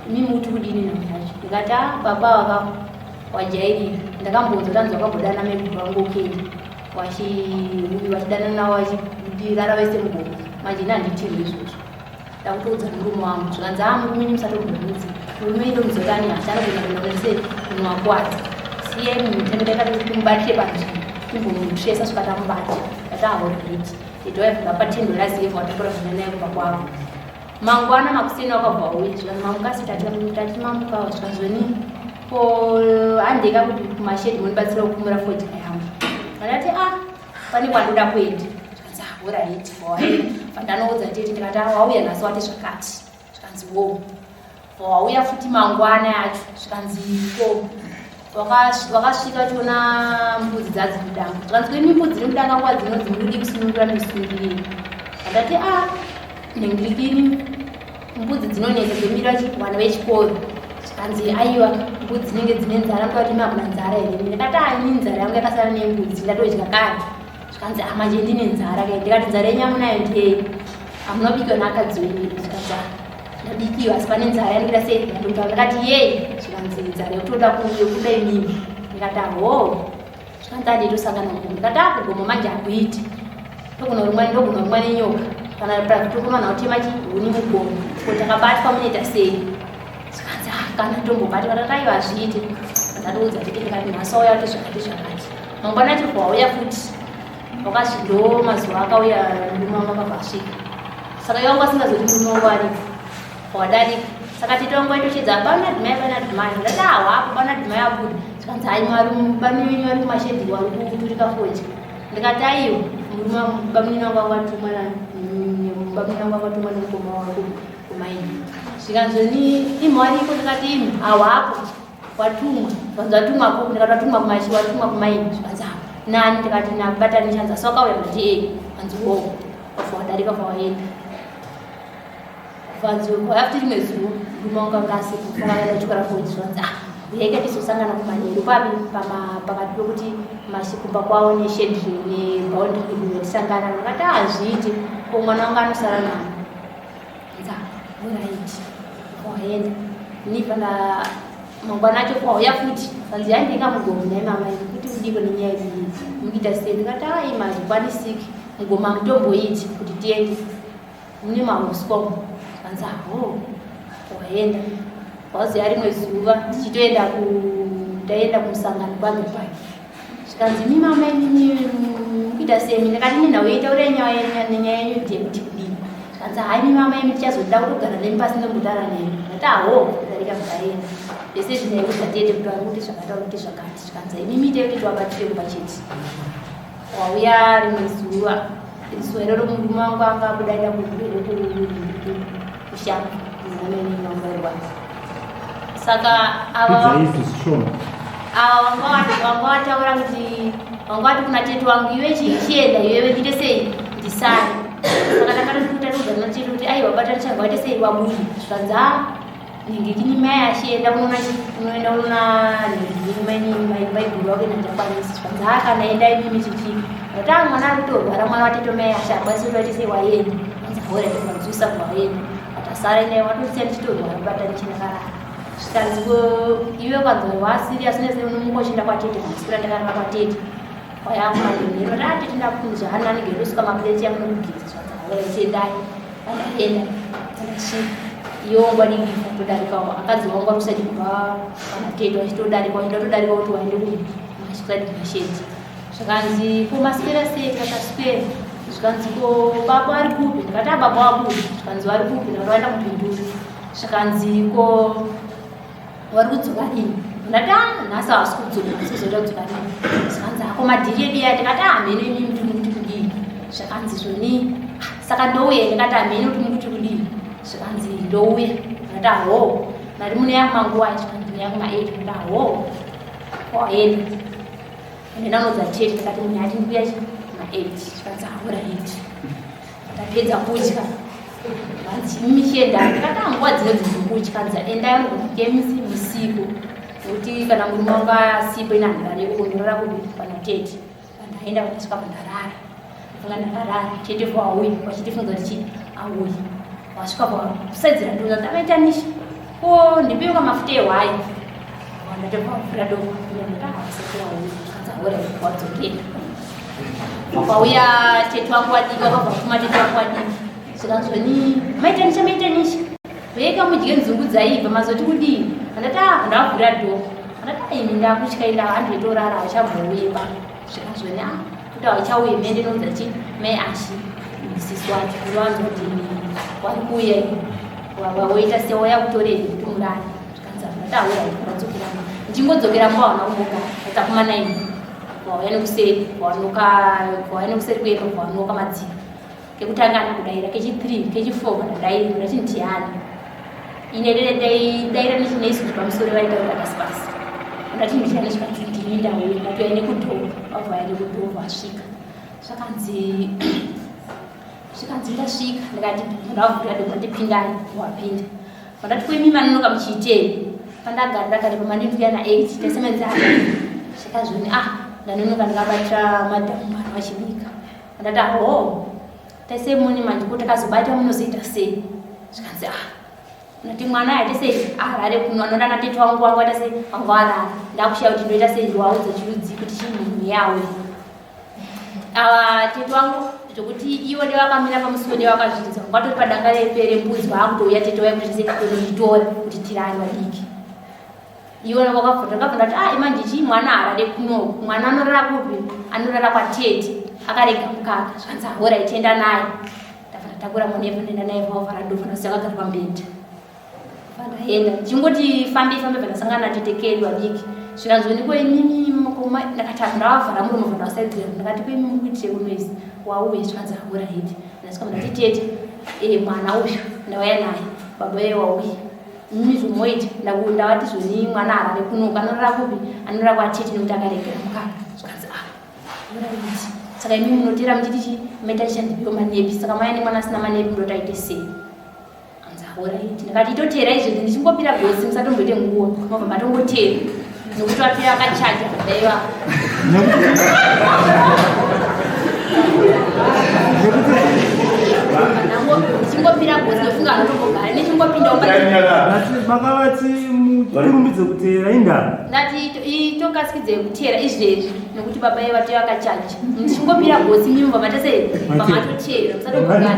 imimi kuti kudini nhau yacho ndikati a baba waka wajairira ndakambonzwa tanzi wakambodana maiguru vangu okenda vachidanana navo vachirara vese mugomo manje ini handitirwe izvozvo ndakutoudza murume wangu zvikanzi a murume ini musatombomudzi murume ndomuziva kuti ane hasha anogona kuenda kunese munoakwadza siyai munhu tendeka tumubatire panzvimbo timbomutresa svika tamubata ndati ahoreti tete waibva $10 yevha watakura zvina naye kumba kwavo mangwana makuseni wakabva wauya zvikanzi mamuka sei tati mamukawo zvikanzi ko handeka kuti kumashedi mundibatsira kukumura fodya yangu ndakati a pane kwandoda kuenda zvikanzi ah alright vandanoudza tete ndikati ah wauya nhasi wati zvakati zvikanzi wo wauya futi mangwana yacho zvikanzi ko wakasvika uchiona mbudzi dzadzi mudanga zvikanzi kweni mbudzi dziri mudanga nguva dzino dzimudi kusunungura misungiriro andati a nengirikini mbudzi dzinonetsa dzomira vana vechikoro zvikanzi aiwa mbudzi dzinenge dzine nzara ndoda kuti hamuna nzara here ndikati ani nzara yangu yakasara nembudzi ndatodya kare zvikanzi ah manje ndine nzara kai ndikati nzara yenyu amunayo ndei hamuna kubikiwa naakadzi wenyu zvikanzi ah ndabikiwa asi pane nzara yandiita sei ndikati ndakati yei zvikanzi nzara yekutoda yekuda imimi ndikati aho zvikanzi anditosangana mugomo ndikati ah kugomo manje hakuiti ndogona rumwa ndogona rumwa nenyoka Kana pakutokoma nautema chihuni mugomo, ko takabatwa munoita sei? Zvikanzi ah, kana tombobatwa takaiva hazviite. Ndatoudza tete ndikati nhasi wauya kuti zvakati zvakati. Mangwana acho wauya futi wakazvi ndo mazuva akauya murume wangu akabva asvika. Saka iwe wanga usingazoti murume wangu aripo wadarika. Saka tete wangu waitochedza hapana dhimai hapana dhimai. Ndati hawapo hapana dhimai abuda. Zvikanzi hai mwari bamini wenyu vari kumashedhi wari kuturika fodya. Ndikati aiwa murume bamini wangu akatumwa bamini wangu akatumwa nemukoma wako kumaini. Zvikanzi ni imi wariko ndikati imi hawapo watumwa. Zvikanzi watumwa kupi ndikati watumwa kumashi watumwa kumaini. Zvikanzi ah nani ndikati nabatani chanza so akauya ndikati eh hanzi wo wabva wadarika wabva waenda. Vanzi after rimwe zuva murume wangu anga asipo vakaenda kuchikora futi zvanzi ah uyai tizosangana kumanheru papi pakati pekuti kumba kwavo neshedhi neboundary yedu tisangana. Ndakati hazviiti ko mwana wangu anosara nani. Nza alright waenda ini pana mangwana acho kwauya futi vanzi yandinga mugomo nhai mama kuti udiko nenyaya iyi mukuita sei. Ndikati ah ima hazvikwanisiki mugomo hamutomboiti kuti tiende mune mahuswa umu. Zvanzi aho waenda waziya rimwe zuva tichitoenda taenda kumusangano kwaGripai. Zvikanzi imi mama imimi mukuita sei? Ndakati nenhau yeitaura nenyaya yenyu ndiye kuti kudini. Zvikanzi hai imi mama imi tichazoda kutogara nemi pasi ndombotaura nemi. Ndati aho darika mukaenda. Zvese izvi ndaiudza tete kuti vari kuti zvakati vari kuti zvakati. Zvikanzi imimi itai kuti tivabatire kumba chete. Wauya rimwe zuva zuva iroro murume wangu anga abuda aenda kushamba murume. Saka ava vanga vataura kuti vanga vati kuna tete wangu iwe chienda iwewe ndiite sei ndisare. Saka takatoudza kuna tete kuti aiwa bata tichanga waite sei wabude. Zvikanzi ah ningikini mai achienda unoona unoenda unoona maiguru wake nandakwanisi. Zvikanzi ah kana enda imimi chichi. Ndati ah mwana ari kutorwara mwana watete mai ashe akwanisi kuti waite sei waenda. Anzi hore ndikwanzwisa kwaenda. Atasara ine watosiya ndichitorwara bata ndichinakarara. Zvikanzi iwe kwanzi wasirious nese unomuka uchienda kwatete kana ndakarara kwatete. Wayakumanheru ndati ah tete ndakunzwa hana anenge ndosuka mapureti yangu nokugeza. Zvikanzi hore chiendai. Pandaenda pandasvika iwo ngwadiki kutodarikawo akadzi wangu ari kubva pana tete vachitodarika vachida kutodarika kuti waende kumaskusati kumashedhi. Zvikanzi ko maswera sei tikaswera. Zvikanzi ko baba ari kupi? Ndikati ah baba wabuda. Zvikanzi vari kupi? Ndikati vaenda kupindura. Zvikanzi ko vari kudzoka rini? Ndati ah nhasi havasi kudzoka nhasi kuzoita kudzoka rini? Zvikanzi ako madhiri edu aya. Ndikati ah hameno imimi kuti mukuti kudii. Zvikanzi zvoni saka ndouya. Ndikati hameno kuti mukuti kudii. Zvikanzi ndouya. Ndikati aho mari munouya kumanguva acho. Zvikanzi ndinouya kuma 8. Ndikati aho waenda. Ndinoudza tete ndikati munhu ati ndikuya kuma 8. Zvikanzi alright. Ndapedza kudya. Vanzi imi chiendai. Ndikati ah nguva dzino dzekudya. Nzi endai mukemisi musiku. Nekuti kana murume wangu asipo ini handirare ikoko ndinorara kupi pana tete. Pandaenda pandasvika pandarara. Funga ndakarara tete fo auyi vachitifunga kuti chii auyi. Wasvika pasaidzira ndonza ndakaita nisha. Ko ndipiwe kamafuta ehwai. Ndatobva doko. Ndakasakira auyi. Zvikanzi alright wadzokera. Wakauya tete wangu wadiki wakabva kuma tete wangu wadiki. Zvikanzi ni maita nisha maita nisha. Veka mudye nzungu dzaibva mazoti kudii? Ndati ah ndavhura dhoo. Ndati ah imi ndakutyaira handitorara hauchabvouyepa. Zvikanzi ni ah kuti hauchauye mende ndinoudza chi mai Ashi sisi wacho ndovanzwa kuti wari kuuya waita sewauya kutorei kuti murare. Zvikanzi ndati auya wadzokera mba. Ndichingodzokera mba hauna kumbogara. Ndati kuma 9 wauya nekuseri wanoka wauya nekuseri kuenda wanoka madziro. Kekutanga ana kudaira kechi3 kechi4 ndadaira ndati ndiani. Ine daira nechinesu pamusoro vaitaura pasi pasi. Ndati ndiani zvikanzi ndini ndauya ndati nekudhoo wabva waenda nekudhoo wasvika. Zvakanzi zvikanzi ndasvika ndikati ndavhura dhoo ndipindai wapinda. Ndati ko imi manonoka muchiitei? Pandagara ndagara pamandindiuya na 8 tasemedzana. Zvikazvoni ah ndanonoka ndakabata madhamu mwana vachibika. Ndati aho tese muni manje kuti takazobata munozoita sei? Zvikanzi ah ndati mwana aite sei arare kuno anoda natete wangu wangu aita sei wangu arara. Ndakushaya kuti ndoita sei ndiwaudza chirudzi kuti chinhu yawe. Ava tete wangu Zvekuti ivo dai vakamira pamusuwo dai vakazvinzwa kwatori padanga rembudzi vaakutouya tete waya kuti setononditora kuti tirari vadiki. Ivo vakabvunza ndakabvunza kuti ah imanje chii mwana harare kunoku mwana anorara kupi anorara kwatete akarega mukaka zvanzi ahora itienda naye ndabva ndatakura mwana ivo ndoenda naye vaovhara dova ndasiya akagara pambedha Vandaenda ndichingoti fambe fambe vandasangana natete Kelly vadiki zvikanzi oniko imimi mukoma ndakati ndavavhara muromo vandavasaidzira ndakati ko imimi mukuitire kuno izi wauye zvikanzi ahura hiti ndasvika ndati tete eh mwana uyu ndauya naye baba uye wauye imimi zvomoita ndavati zvoni mwana harare kuno anorara kupi anorara kwatete nekuti akaregera mukaka zvikanzi ah ahura hiti saka imimi munotera muchiti chi maita chandipiko manepi saka mai nemwana asina manepi ndotaite sei Alright, ndakati itoteera izvezvi ndichingopira gotsi musatomboite nguva mobva matongoteera nokuti vapira vakachaja daiva ndichingopira gotsi ndofunga vanotombogara nechingopinda makavati mukurumbidze kuteera indava ndati itokasikidze kuteera izvezvi nokuti baba iye vati vakachaja ndichingopira gotsi mimba matase pamatoteera musatombogara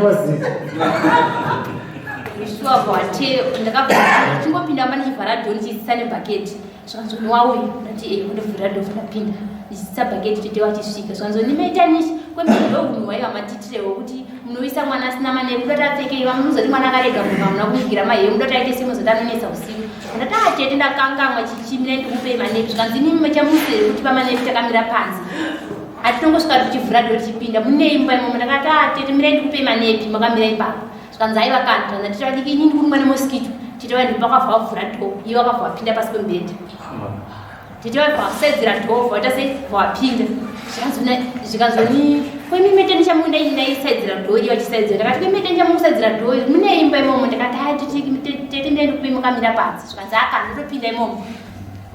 shuwa kwate ndakabva chingopinda mba ndichivhara dho ndichiisisa nebhaketi zvikanzi wauya ndati e ndovhura dho ndapinda ndichisisa bhaketi tete vachisvika zvikanzi ndimaita nishi kwemene ndohunhu hwaiva matitire hwekuti munoisa mwana asina manei kuda tapfekei vamwe muzoti mwana akarega munhu hamuna kumugira maheu muda taite sei muzoti anonetsa usiku ndati ah tete ndakangamwa chichimira ndikupei manepi zvikanzi inimi machamusere kuti pamanepi takamira panze hatitongosvika tichivhura dho tichipinda mune imba imomo ndakati ah tete mirai ndikupei manepi makamira ipapo zvikanzi aiva kana zvikanzi tete vadiki ini ndikurumwa nemosquito tete vaindi pakabva vavhura dho iye vakabva vapinda pasi pemubhedha tete vaibva vasaidzira dho vaita sei vapinda zvikanzoni kwemimete ndichamuda ini ndaisaidzira dho iye vachisaidzira ndakati kwemimete ndichamusaidzira dho mune imba imomo ndakati hai tete mirai ndikupei makamira panze zvikanzi akana ndotopinda imomo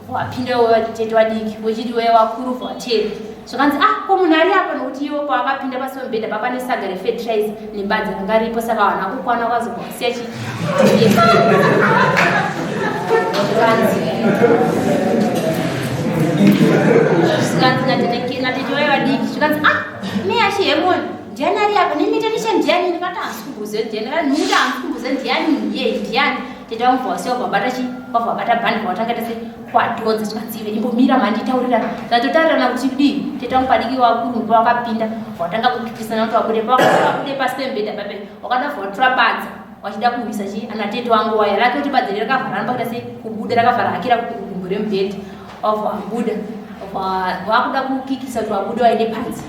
Wapinda tete wadiki wechiti weya wakuru vatete zvakanzi ah ko munhu ari apa nokuti iwo paakapinda pasi pemubhedha papa nesaga refetrize nebadza ranga ripo saka vanhu akukwana kwazobva wasiya chi zvikanzi natete waya vadiki zvikanzi ah meyachihemoni ndiani ari apa nemitanisha ndiani ndikati hansi kumbuze ndiani ndikati nhuta hansi kumbuze ndiani munhu iyeye ndiani tete vangu bva wasiya wabva wabata chi wabva wabata bhandi bva watanga tese kwadhonza zvikanzi iwe imbomira manditaurirana tatotaurirana kuti kudii tete vangu padiki wakuru pawakapinda watanga kukikisana kuti wabude pawakabude pasi pemubhedha pape wakada bva watora badza wachida kuwisa chi ana tete wangu waya rake kuti badza rakavhara anopa kuita sei kubuda rakavhara hakira gumbo remubhedha wabva wabuda wakuda kukikisa kuti wabude waende panze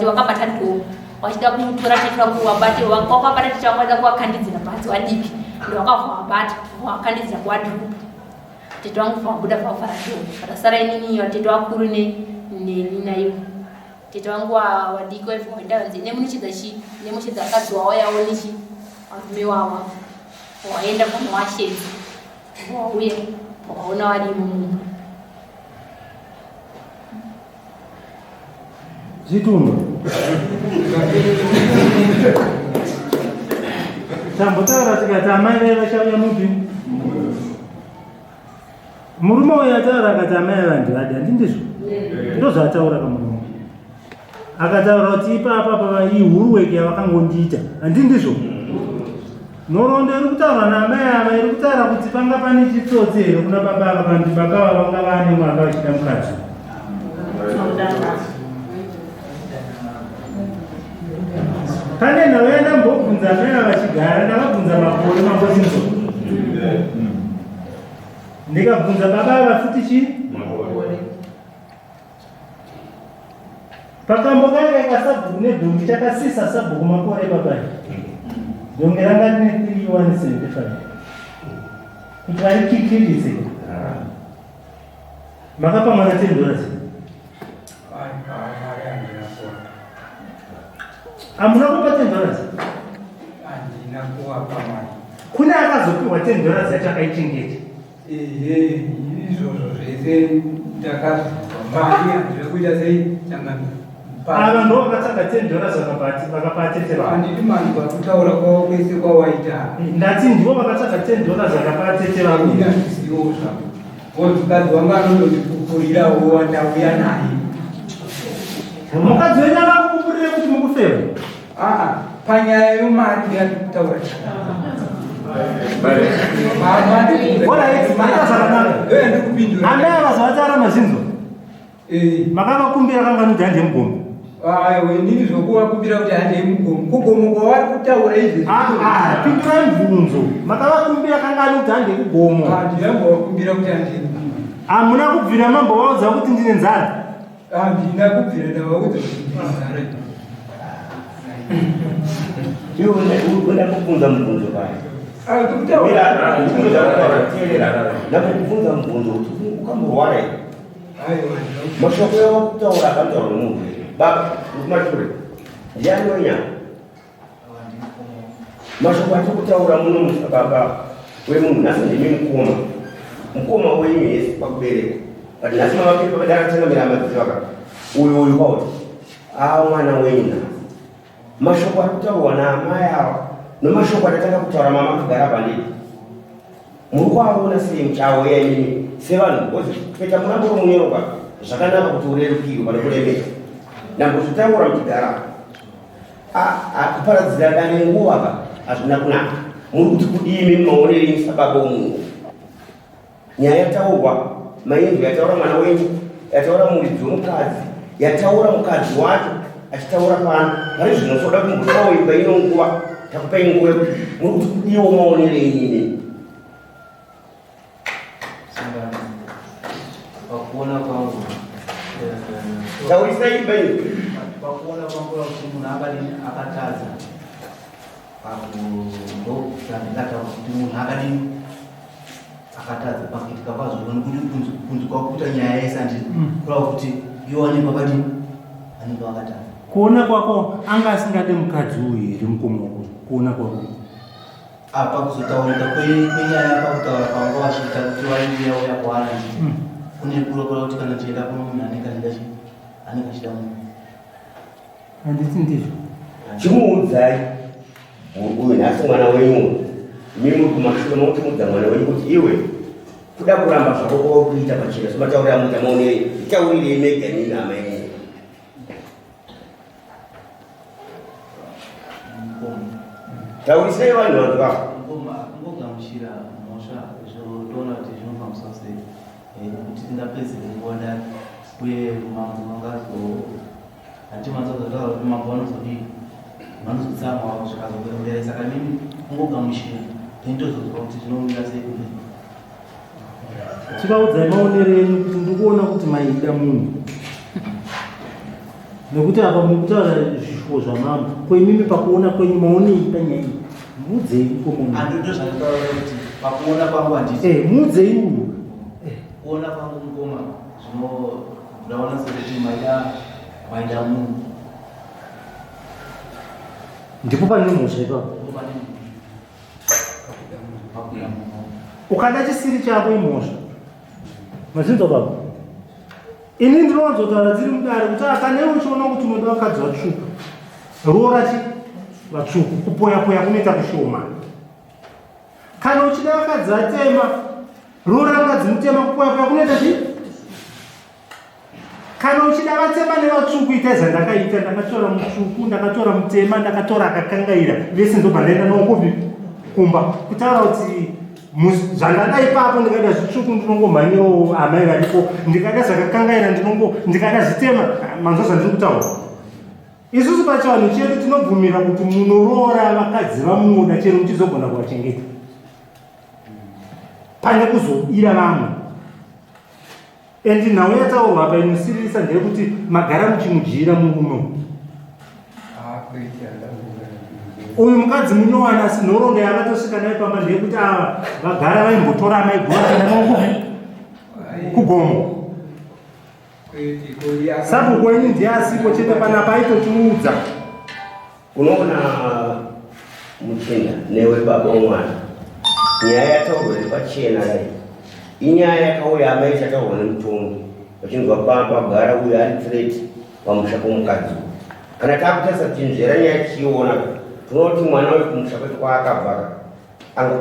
wakabata dhoo wachida kutora tete wangu wabate wakabata tete wangu wachida kuwakandidzira panze wadiki ndo wakabva wabata wakandidzira kuwadhurupu tete wangu vabuda vavhara dhoo rasara inini vatete vakuru neni naivo tete wangu wadiki waibva waenda vanzi nemunochidza chi nemuchidza akadzi wawayawo nechi varume wawa waenda pano washedza wauya wakaona varimo mumba Chitunha. Tambotaura tikati amai vai vachauya mupi? Murume uyu ataura akati amai ava ndivadi, handindizvo? Ndozvaataura kamurume. Akataura kuti ipapa pava ihuruweki yavakangondiita, handindizvo? Nhoroondo iri kutaurwa naamai ava iri kutaura kuti panga pane chitsotsi here kuna baba ava kana kuti baba ava vanga vaane mwana vachida mukadzi. Pane nhau yandambobvunza amai ava vachigara ndavabvunza makore mambochinzwa. Ndikabvunza baba ava futi chii? Pakambo kanga kasabhuku nedhongi chakasisa sabhuku makore papai. Dhongi ranga rine 3175. Kuti varikikirise. Makapa mwana 10 dollars. Hamuna kupa 10 dollars? Handina kuwapa mari. Kune akazopiwa 10 dollars yacho akaichengeta. Ehe, izvozvo zvese ndakazvinzwa. Mari handina kuita sei changamire. Ava ndo vakatsvaga 10 dollars vakapa atete vavo. Handiti manzwa kutaura kwavo kwese kwawaita. Ndati ndivo vakatsvaga 10 dollars vakapa atete vavo. Ini handisiwo zvavo. Mukadzi wangu anondondipupurirawo wandauya naye. Mukadzi wenyu akakupupurire kuti mukufema? Aa, panyaya yomari ndiyandikutaura. Alright, maita zvakanaka. Amai ava zvavataura mazvinzwa? Makavakumbira kangani kuti handei mugomo? Aiwa, inini zvokuvakumbira kuti handei mugomo, kugomo kwavari kutaura izvezvi. Ah, pindurai mubvunzo. Makavakumbira kangani kuti handei kugomo? Handinambovakumbira kuti handei kugomo. Hamuna kubvira mambovaudza kuti ndine nzara? Handina kubvira ndavaudza kuti ndine nzara. Iwe ndakubvunza mubvunzo paya. Ndakubvunza mubvunzo kuti ukamborwara here? Mashoko yava kutaura akanotaura nomunhu here? Baba, kumashure. Ndiani wenyama? Mashoko atiri kutaura muno musha baba wemunhu nhasi ndimi mukoma. Mukoma wenyu yese pakuberekwa. But nhasi mama pedu pakadara tsangamira madziva ka. Uyu uyu kwauri. Ah mwana wenyu nhasi. Mashoko ari kutaurwa naamai ava nomashoko atatanga kutaura mama akagara pandiri. Muri kuaona sei muchauya imimi sevanhu because kuita murambo wemunyoro ka zvakanaka kuti urerukirwe pane kuremera. Ndambozvitaura muchigara kuparadzira dare nguva ka hazvina kunaka. Muri kuti kudii imimi maonero enyu sababa womunhu? Nyaya yataurwa mainzwa yataura mwana wenyu yataura muridzi wemukadzi yataura mukadzi wacho achitaura pano pari zvino soda kumbotawo imba ino nguva takupai nguva yekuti muri kuti kudiwo maonero enyu imimi. Pakuona kwangu taurisai imba ino. Pakuona kwangu kuti munhu akadini akatadza ndokandingataura kuti munhu akadini akatadza pakuitika kwazvo nekuti kunzi kwakuita nyaya yese handiti kureva kuti iwo anenge akadini anenge akatadza. Kuona kwako anga asingade mukadzi uyu here mukoma wako? Kuona kwako Apa kuzotaurika kwenyaya pakutaura kwanga vachiita kuti vainge yauya kwaari handiti kune kurokora kuti kana ndichienda kuno munhu anenge achida chii anenge achida munhu handiti ndizvo? Chimuudzai uyu nhasi mwana wenyu imi muri kumashure mokutimudza mwana wenyu kuti iwe kuda kuramba zvako kwava kuita pachena sematauriro amuita maonere itaurirei mega nini hama yenyu. Taurisai vanhu vanhu vavo. Kungogamuchira mhosva zvotoona kuti zvinofambiswa sei kuti tingapedzere nguva ndani uye mambo vangazo hanti manzozotaura kuti mambo vanozodii vanozotsamwa zvikazokuenderera saka nini kungogamuchira then tozonzwa kuti zvinomira sei kumberi. Chivaudzai maonero enyu kuti ndiri kuona kuti maida munhu nekuti apa muri kutaura zvishuwo zvamambo ko imimi pakuona kwenyu maonei panyaya iyi muudzei mukoma Andotozvanditaura kuti pakuona kwangu handiti muudzei uyu kuona kwangu mukoma zvino ndaona sekuti maida maida munhu ndipo pane mhosva ipapo. Ukada chisiri chako imhosva. Mazvinzwa baba? Ini ndinowanzotaura dziri mudare kuti kana iwe uchiona kuti unoda vakadzi vatsvuku, roora chi vatsvuku, kupoya poya kunoita kushoma. Kana uchida vakadzi vatema, roora mukadzi mutema, kupoya poya kunoita chii? Kana uchida vatema nevatsvuku itai zvandakaita, ndakatora mutsvuku, ndakatora mutema, ndakatora akakangaira, vese ndobva ndaenda navo kupi? Kumba. Kutaura kuti zvandada ipapo ndikada zvitsvuku ndinongomhanyirawo amai varipo, ndikada zvakakangaira ndinongo, ndikada zvitema, manzwa zvandiri kutaura. Isusu pachivanhu chedu tinobvumira kuti munoroora vakadzi vamunoda chero muchizogona kuvachengeta pane kuzobira vamwe. And nhau yataurwa apa inosiririsa ndeyekuti magara muchimudyira murume uyu. Uyu mukadzi munyowani asi nhoroondo yaakatosvika nayo pamba ndeyekuti ava vagara vaimbotora amai guru vachienda navo kupi? Kugomo. Sabhuku wenyu ndiye asipo chete panapa aitotiudza. Unoona muchinda newe baba womwana, nyaya yataurwa iri pachena dai inyaya yakauya amai chataurwa nemutongi vachinzwa pamba gara uyo ari threat pamusha pomukadzi uyu. Kana takutarisa tichinzvera nyaya tichiiona tinoona kuti mwana uyu kumusha kwetu kwaakabva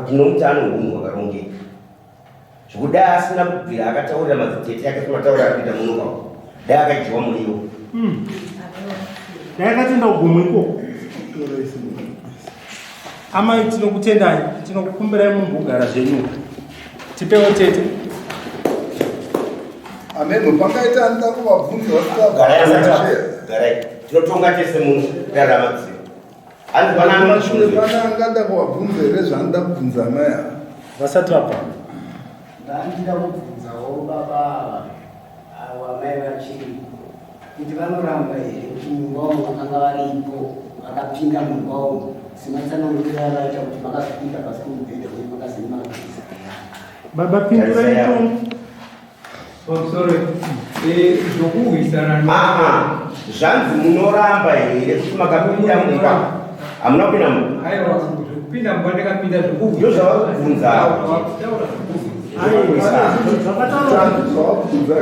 tinomuti ane hunhu hwakarongeka zvekuti dai asina kubvira akataurira madzitete ake sematauriro ari kuita muno kwako dai akadyiwa muriwo. Dai akatoenda kugomo ikoko. Amai tinokutendai, tinokukumbirai mumbogara zvenyu. Tipewo tete. Ameno pangaita anoda kuvabvunza vasina. Garai. Tinotonga tese muno rarama Hanzi pana Mashure pana angada kuvabvunza here zvaanoda kubvunza amai ava? Vasati vabva. Ndandida kubvunzawo baba ava avo amai vachiri kuti vanoramba here kuti mumba umu vakanga varipo vakapinda mumba umu sematsananguriro avaita kuti makazopinda pasi pemubhedha uye makazenge makapinza. Baba pindurai tongo. Pamusoro eh, zvokurwisana Aa, zvanzi munoramba here kuti makapinda mumba? Hamuna kupinda mumba? Aiwa, zvekupinda mumba ndakapinda zvokurwisana. Ndozvavari kubvunza. Zvavabvunza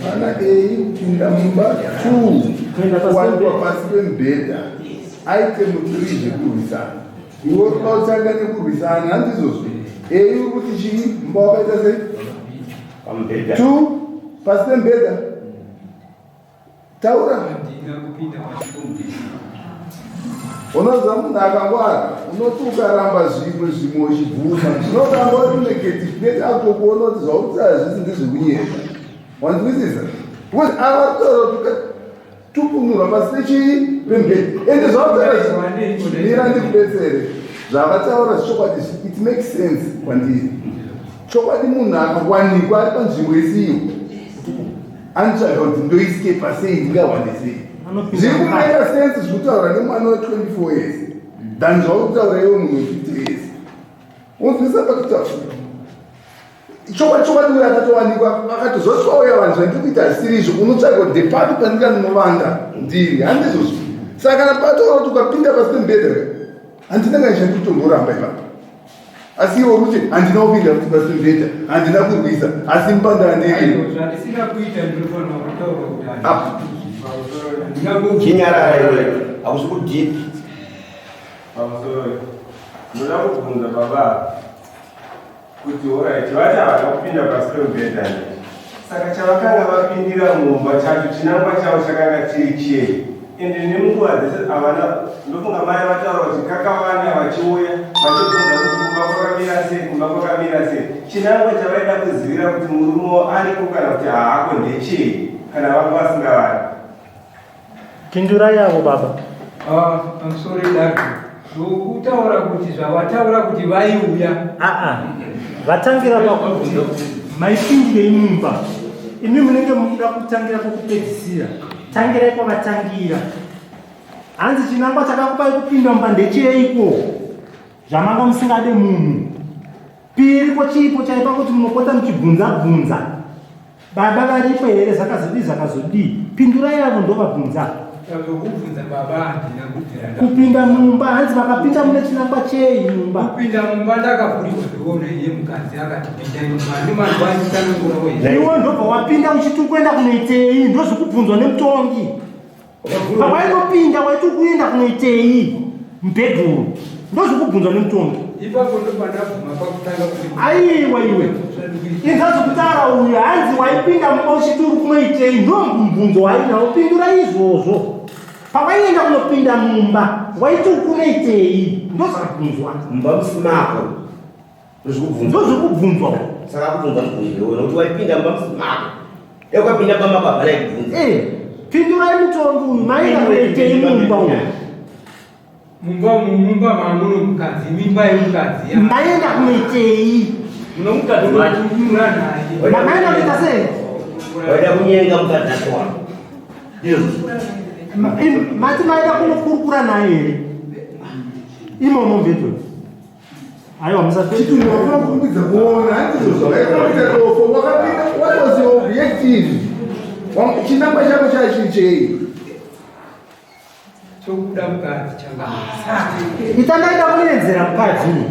pana ei kupinda mumba two kuwanikwa pasi pemubhedha item three zvekurwisana iwe uri kuda kutanga nekurwisana handizvozvo ei uri kuti chii mumba wakaita sei Pamubhedha. Two, pasi pemubhedha. Taura. Unoziva munhu akangwara unoti ukaramba zvimwe zvimwe uchibvuma zvinotanga uri negative neti akutokuona kuti zvauri kutaura zvisi ndezvekunyeka wanzwisisa because ava kutaura kuti tupunurwa pasi pechii pemubhedha ende zvavataura mira ndikubetsere zvavataura zvechokwadi it makes sense kwandiri chokwadi munhu akawanikwa ari panzvimbo isiyo anotsvaga kuti ndoiskepa sei ndingawane sei zviri kumeka sense zviri kutaura nemwana we24 years than zvauri kutaura iwe munhu we50 years unzwisa pakutaura Chokwadi chokwadi uyo akatowanikwa akati zvoswauya vanhu zvandiri kuita hazvisiri izvo unotsvaga kuti ndepapi pandinganovanda ndiri handizvozvo saka kana pataura kuti ukapinda pasi pemubhedha ka handina kana chandiri kutomboramba ipapo asi iwe uri kuti handina kupinda futi pasi pemubhedha handina kurwisa asi mupanda ndiri Zvandisina kuita ndinofanira kutaura kuti Chinyarara iwe hakusi kudeep. Pamusoro ndoda kubvunza baba Kuti horaiti vati havana kupinda pasi pemubhedha handiti? Saka chavakanga vapindira mumba chacho chinangwa chavo chakanga chiri chei? Ende nemunguva dzese havana ndofunga mai vataura kuti kakawanda vachiuya vachibvunza kuti kumba kwakamira sei kumba kwakamira sei chinangwa chavaida kuzivira kuti murume wavo ariko kana kuti haako ndechei kana vanga vasingavadi Pindurai avo baba. Ah, pamusoro idako. Ndokutaura kuti zvavataura kuti vaiuya. Ah ah. Vatangira pakuti maipindirei mumba. Imi munenge mukuda kutangira kwokupedzisira. Tangirai kwavatangira. Hanzi chinangwa chakakupai kupinda mumba ndecheiko? Zvamanga musingade munhu. Piri ko chiipo chaipa kuti munopota muchibvunza bvunza. Baba varipo here zvakazodii zvakazodii pindurai avo ndovabvunza. Zvokubvunza baba handina kubvira kupinda mumba hanzi vakapinda mune chinangwa chei mumba. Kupinda mumba ndakavhurirwa ndiona iye mukadzi akati pindai mumba ndimanzwa achitsanangurawo here. Iwe ndobva wapinda uchiti ukuenda kunoitei ndozvikubvunzwa nemutongi. Pawainopinda waiti ukuenda kunoitei mubhedhuru ndozvikubvunzwa nemutongi. Ipapo ndopandabvuma pakutanga kuti aiwa iwe inza zvekutaura uyu hanzi waipinda mumba uchiti uri kunoitei ndo mubvunzo wainawo pindura izvozvo pawaienda kunopinda mumba waiti uri kunoitei ndozvakubvunzwa mumba musi mako ndozvikubvunzwa saka kubvunza mubvunzo iwe nokuti waipinda mumba musi mako dai ukapinda mumba mako hapana ikubvunza eh, pindurai mutongi uyu maida kuitei mumba uyu mumba mumba mamuno mukadzi mimba yemukadzi maenda kunoitei munomukadzi wacho naye mamaenda kuita sei waida kunyenga mukadzi acho wako mati maida kunokurukura naye here imomo mbedwe Aiwa musapedza. Wafuna kurumbidza kuona handizvo zvakaita dofo wakapinda what was your objective? Chinangwa chako chachiri chei? Chokuda mukadzi changa. Ita ndaida kuenzera mukadzi uyu.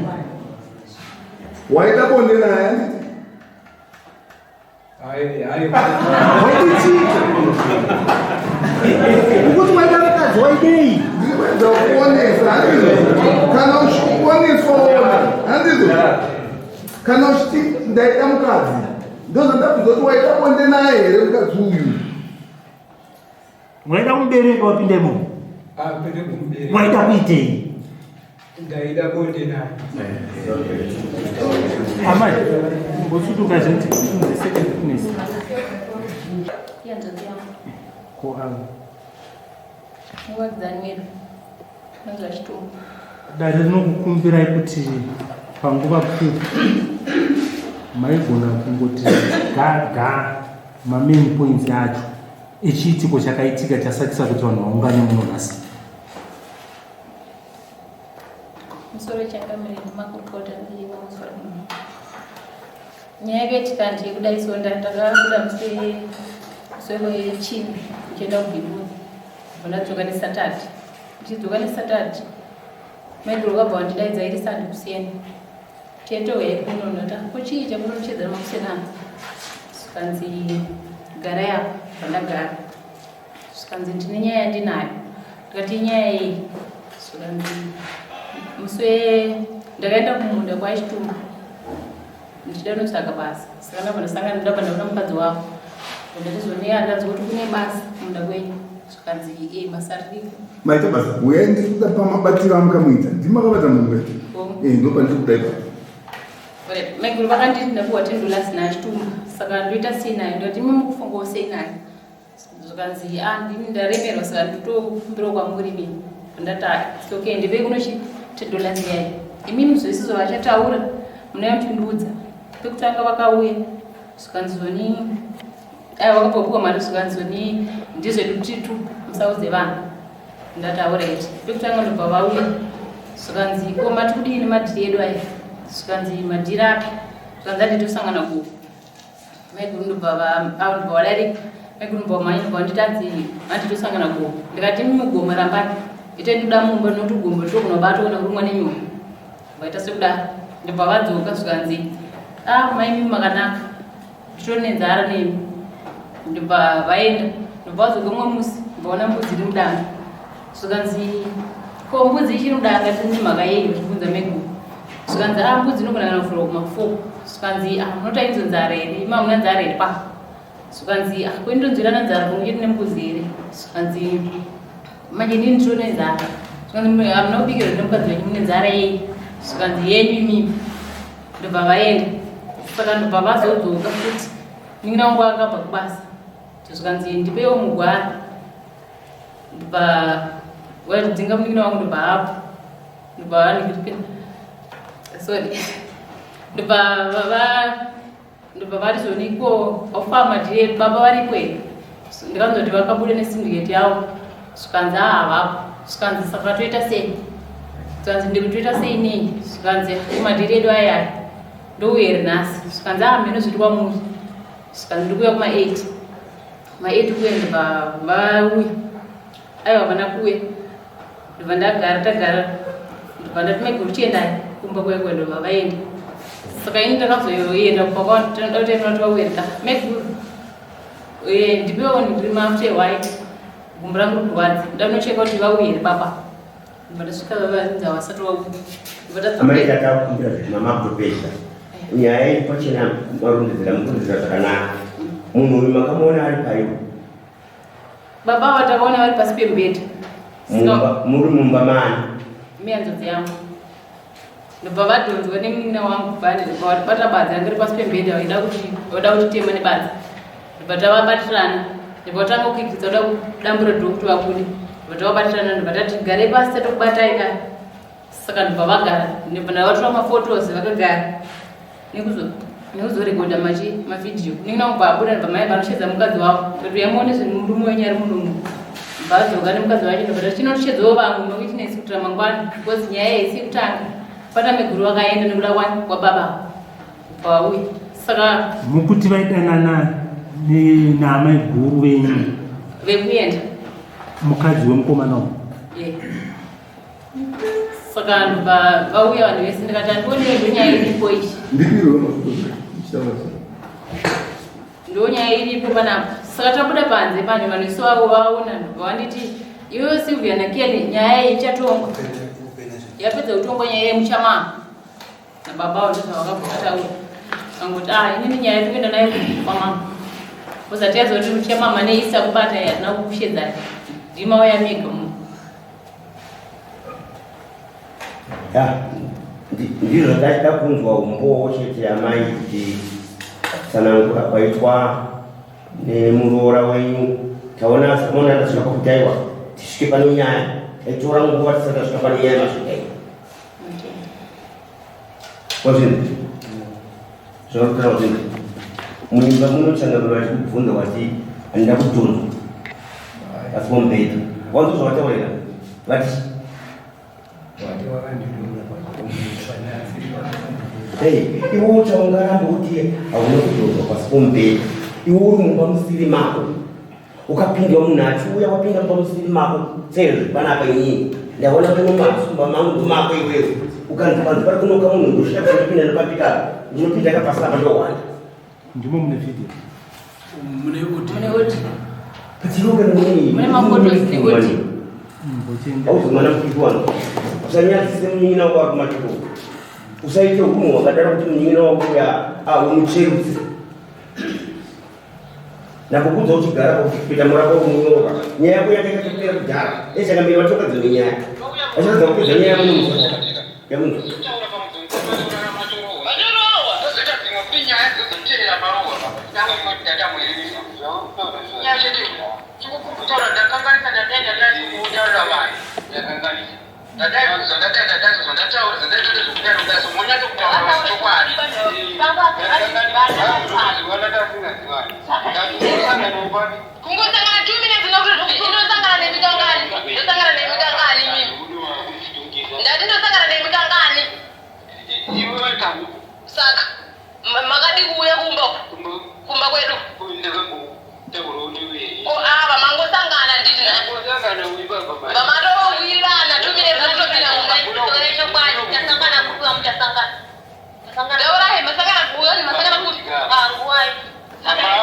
Waida bonde naye handiti? Ukuti waida mukadzi waidei? Ndikuedza kuonesa handizvo? Kana uchioneswa ona handizvo? Kana uchiti ndaida mukadzi ndozvandabvunza kuti waida bonde naye here mukadzi uyu? Waida kumubereka wapinda imomo? Ah, kwete kumubereka. Waida kuitei? Ndaida bonde naye. Amai, mbosuduka zvinoti the second witness. Ihanzvadzi yangu. Ko avo. Muvakidzani wedu. Anonzi Vachitumba. Dare rinokukumbirai kuti panguva pfupi maigona kungoti ga ga mamain points acho echiitiko chakaitika chasakisa kuti vanhu vaungane muno nhasi. Musoro changamire nemakurukota nemusoro. Nyaya yakaitika ndeyekudai so ndakabuda musi musi wechina ndichienda kuBhindura. Ndobva ndadzoka neSaturday. Ndichidzoka neSaturday maiguru vakabva vandidaidza iri Sunday kuseni. Tete huyai kuno ndati ko chii chamunotichedzera makuseni ano? Zvikanzi garai apa ndobva ndagara. Zvikanzi ndine nyaya yandinayo. Ndikati inyaya yei? Zvikanzi musi we ndakaenda kumunda kwaChitumba ndichida kunotsvaga basa. Saka ndabva ndasangana ndabva ndaona mukadzi wavo. Ndatizoneya ndanzwa kuti kune basa kumunda kwenyu. Zvikanzi ee basa ririko. Maita basa. Uyai ndiri kuda pamabatiro amukamuita. Ndimi makabata munhu here? Hongu. Eh, ndopandiri kuda ipapo. Alright, maiguru vakanditi ndapuwa 10 dollars naChitumba saka ndoita sei nayo ndikati imi mukufungawo sei nayo zvikanzi a ndini ndaremerwa saka ndotokumbirawo kwamuri mimi ndati ah, it's okay ndipei kuno chi 10 dollars yayi imimi zvese zvavachataura munouya muchindiudza pekutanga vakauya zvikanzi zoni aiwa vakapopuwa mari zvikanzi zoni ndizvedu titu musaudze vanhu ndati alright pekutanga ndobva vauya zvikanzi ko mati kudii nemadhiri edu aya zvikanzi madhiri api zvikanzi ati tosangana ku maiguru ndobva ndobva vadarika maiguru ndobva vamhanya ndobva vanditi anzi mati tosangana ku ndikati imi mugomo rambani itai ndoda mumba nokuti gombo ndinogona kubatwa kana kurumwa nenyoka vaita sekudaro ndobva vadzoka zvikanzi ah mai imi makanaka nditori nenzara nemi ndobva vaenda ndobva vadzoka umwe musi ndobvaona mbudzi iri mudanga zvikanzi ko mbudzi ichiri mudanga tini mhaka yei zvibvunza maiguru zvikanzi ah mbudzi inogona kana kuvhurwa kuma4 zvikanzi ah munoti ainzo nzara here imi hamuna nzara here pa zvikanzi ah ko indonzwirana nzara pamwe chete nembudzi here zvikanzi manje inini nditori nenzara zvikanzi hamuna kubikirwa nemukadzi wenyu mune nzara yei zvikanzi yenyu imimi ndobva vaenda saka ndobva vazodzoka futi munin'ina wangu akabva kubasa zvikanzi ndipewo mugwara ndobva vadzinga munin'ina wangu ndobva abva ndobva vaningiripira sorry ndobva ndobva vati zvoniko ofa madhiri baba varipo here ndikanzoti vakabuda nesyndicate yavo zvikanzi aa havapo zvikanzi saka toita sei zvikanzi ndikutoita sei nei zvikanzi madhiri edu ayaya ndouya here nhasi zvikanzi aa mheno zviri kwamuri zvikanzi ndikuuya kuma8 ma8 kuuya ndobva vauya aiwa havana kuuya ndobva ndagara tagara ndobva ndati maiguru chiendai kumba kwekwe ndobva vaenda saka ini ndakazoenda kumba kwavo tinoda kuti kuti vauye nda maiguru ndipewo ndiri mafuta ewhite gumbo rangu rikurwadza ndanocheka kuti vauye here baba ndobva ndasvika vanzi havasati vauya ndobva Amai tadzoka tatakumbira kuti mama kutopedza nyaya iri pachena marondedzera mukurondedzera zvakanaka. Munhu uyu makamuona ari paiwo baba ava takaona vari pasi pemubhedha mumba muri mumba mani mihanzvadzi yangu ndobva vadhonzwa nemunin'ina wangu ndobva vatibata badza ranga riri pasi pemubhedha vaida kuti vada kutitema nebadza ndobva tavabatirana ndobva vatanga kukwikidza kuda kudambura dhoo kuti vabude ndobva tavabatirana ndobva tati garei pasi tatokubatai ka saka ndobva vagara ndobva ndavatora mafotos vakagara nekuzorekodha machi mavhidhiyo munin'ina wangu abuda ndobva mai vanoshedza mukadzi wavo ndoti yamuone zvinhu murume wenyu ari munomu ndobva adzoka nemukadzi wacho ndobva tati chinotoshedzawo vamwe mawitness kuitira mangwana because nyaya iyi isi yekutanga pana maiguru vakaenda nekuda kwani kwababa kubva vauya saka Mukuti vaidanana naamai guru venyu vekuenda mukadzi wemukomana uyu. ye saka ndobva vauya vanhu vese ndikati handionewe ndonyaya iripo ichi Ndipirwe mafoto ndichitaura. ndo nyaya iripo panapa saka tabuda panze panhu vanhu isu vavo vaona ndobva vanditi iwewe Sylvia naKiani nyaya iyi ichatongwa yapedza kutongwa nyaya yemuchamama nababa avo ndozvavakabva vataura angoti ah inini nyaya tikuenda nayo kwamama uzati yaziva kuti muchamama neisa kubata hatina kukushedzai ndimauya mega munhu Ya, ndizvo zvandachida kunzwa umbowo chete amai kuti tsanangura kwaitwa nemuroora wenyu. Taona samona ndasvika pakutaiwa tisvike pano nyaya taitora nguva tisati tasvika pane nyaya masvika iyi. Wazvinhu zvakutaura kuti munyika muno changamiro vachikubvunza wati handina kudhonzwa asi pomubhedha wanzwa zvavataurira vati iwe uchaungaramba kuti hauna kudhonzwa pasi pomubhedha iwe uri mumba musiri mako ukapindwa munhu achiuya wapinda mumba musiri mako seizvi panapa inini ndaona pano masumba mangu mako iwewe ukanzi panzi pari kunoka munhu ndosvika pandopinda nepapika ndinopinda kapasi apa ndowanda ndimo mune video mune audio mune audio patiroka mune mafotos neaudio auzi mwana mudiki wano usanyadzise munin'ina wako ari kumatiko usaite humwe hwakadaro kuti munin'ina wako uya umutsverudze Ndakukudza uchigara kuita murapa wemunyoro. Nyaya yako yanga yakatopera kudhara. Echakambiri vatoka dzimwe nyaya. Vachitadza kupedza nyaya yamuno musoro. Yamuno. Kungosangana 2 minutes ndosangana nemi kangani? Ndosangana nemi kangani mimi? Ndati ndosangana nemi kangani? Saka makadi kuuya kumba kumba kwedu? Ko ava mangosangana nditi na? Vamatowirirana 2 minutes ndotopinda mumba. Tasangana kupi wamuchasangana? Ndaurai masangana kupi? Masangana kupi? Ah, nguwai.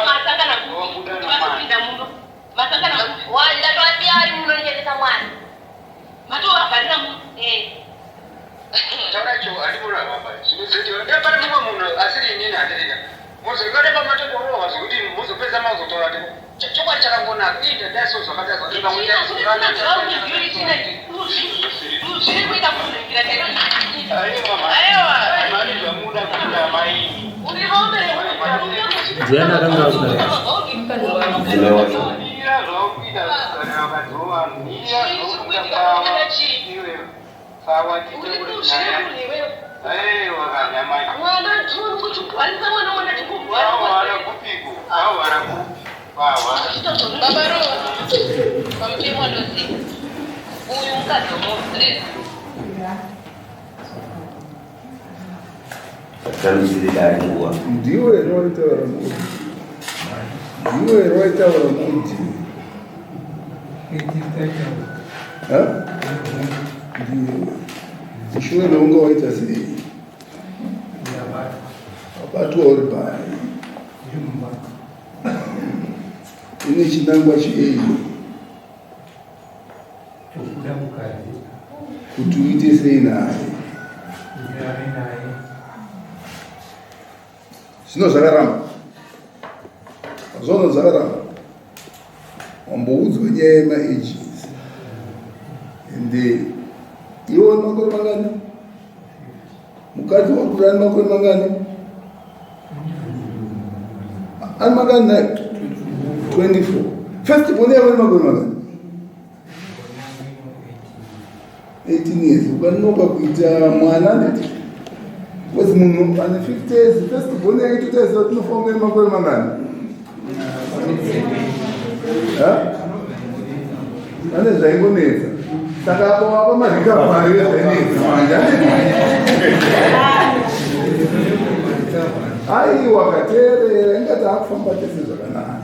Masangana kupi? Vatopinda muno. Masangana kupi? Wa ndatowasiya ari muno ndichiendesa mwana. Matovavharira muno. Eh. Pane mumwe munhu asiri inini handirika muzongade pamatokorohwa zvekuti muzopedza mazotaura kuti chokwadi chakangonaka ii ndadaiso Zviri kuita kuzvikira chairo. zvakadazvamuda kuita mai Ndiani akanga akudaro? Mudzimai wacho. Mwana ndiwe kuchigwarisa mwana mwana chikugwarisa. Baba Rowa, pamutemo wanoziva uyu mukadzi wemunhu Tambisire dare nguva. Ndiwe here waitaura mudi? Ndiwe here waitaura mudi? Ha? Ndiwe. Mushure meunga waita sei? Wabatwa uri pai? Une chinangwa chei? Chokuda mukadzi. Kuti uite sei naye? Ndirare naye. Zvino zvakaramba. Zvino zvakaramba. Wamboudzwa nyaya yemaages. Ende iwe une makore mangani? Mukadzi wakura ane makore mangani? Ane mangani naye? 24. First born yako ane makore mangani? 18 years. Ukanonoka kuita mwana nditi because munhu ane 50 years first born yake totarisira kuti unofanira kunge ane makore mangani? Ha? Ane zvaingonetsa. Saka apo wapa marecovery ezvainetsa manje. Aiwa kateerera inga taakufamba tese zvakanaka.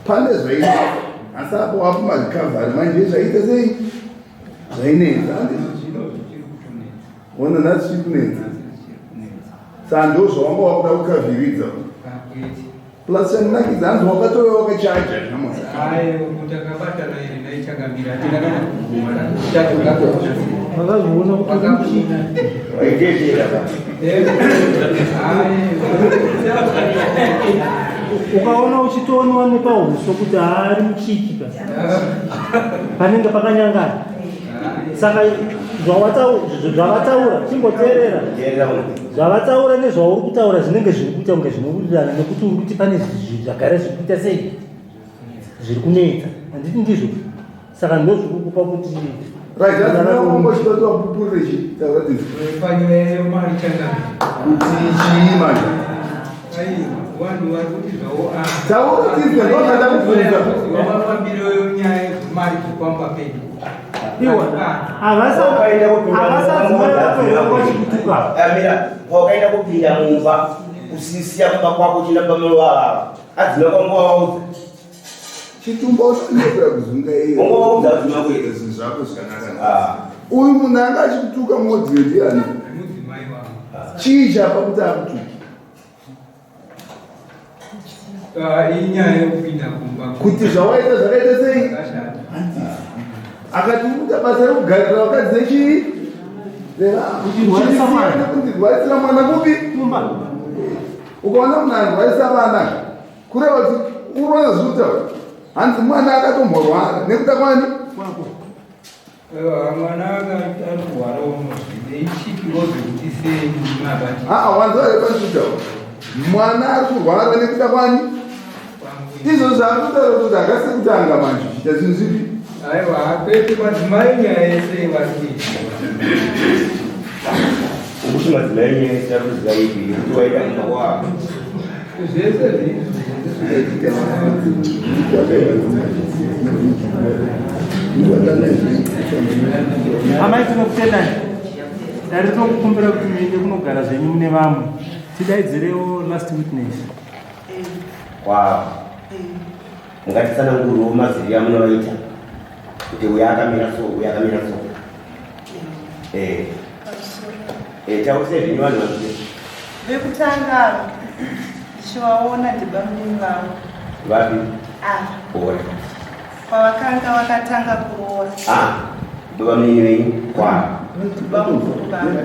Pane zvainetsa. Asi apo wapa marecovery manje zvaita sei? Zvainetsa. Handizvo? Ona nhasi chiri kunetsa. Saka ndo zvawanga wakuda kukavhiridza. Plus chandinakidza hanzi wakatove wakachaja zvinamwari. Ayo takabatana here naichangamira hatina kana kuguma. Makazviona kuti muchiki. Waitezera ba. Ukaona uchitoonwa nepahuso kuti haari muchiki ka. Panenge pakanyangana. Saka Zvavataura chimboteerera zvavataura nezvauri kutaura zvinenge zviri kuita kunge zvinowirirana nekuti uri kuti pane zvagara zviri kuita sei zviri kunetsa handiti ndizvo saka ndozviri kukupa kuti kuti chii manje taura tizwe ndozvada kubvunza mafambiro nyaya yemari dzopamba pedu Amira, pawakaenda kupinda mumba usisiya kumba kwako uchienda kumba mavavava adzima kwangu wavaudza Chitumba usanyepera kuzungaira. Ungovaudza adzima kuita zvinhu zvako zvakanaka. Uyu munhu anga achikutuka muaudio ndiani? Chii chapa kuti akutuki? Inyaya yekupinda kumba. Kuti zvawaita zvakaita sei? Akati uri kuita basa rekugarira vakadzi nechii? Kundirwarisa mwana. Kundirwarisira mwana kupi? Ukaona munhu arwarisa vana, kureva kuti unoona zviri hanzi mwana akatomborwara nekuda kwani? Mwana akarwara unozvineichipiwo zvekuti sei mabati. Aa, wanzwa here pandichitaura? Mwana ari kurwara nekuda kwani? Izvo zvaakutaura kuti hakasi kutanga manje kuita zvinhu zvipi? Aiwa, kwete, madzimai nyaya yese vari kuiziva. Ukuti madzimai nyaya yese ari kuziva ipi yekuti waida kumba kwavo? Zvese zvizvi. Amai, tinokutendai. Dare tinokukumbira kuti muende kunogara zvenyu mune vamwe. Tidaidzirewo last witness. Kwavo mungatitsananguriwo maziri amunovaita kuti uyo akamira so, uyo akamira so. Taurise zvenyu vanhu vanzwe. Vekutanga ndichivaona ndibamunini vangu. Vapi? Ava. Ora. Pavakanga vakatanga kuroora. Ah, baba munini venyu kwavo. Ndibamukuru vangu.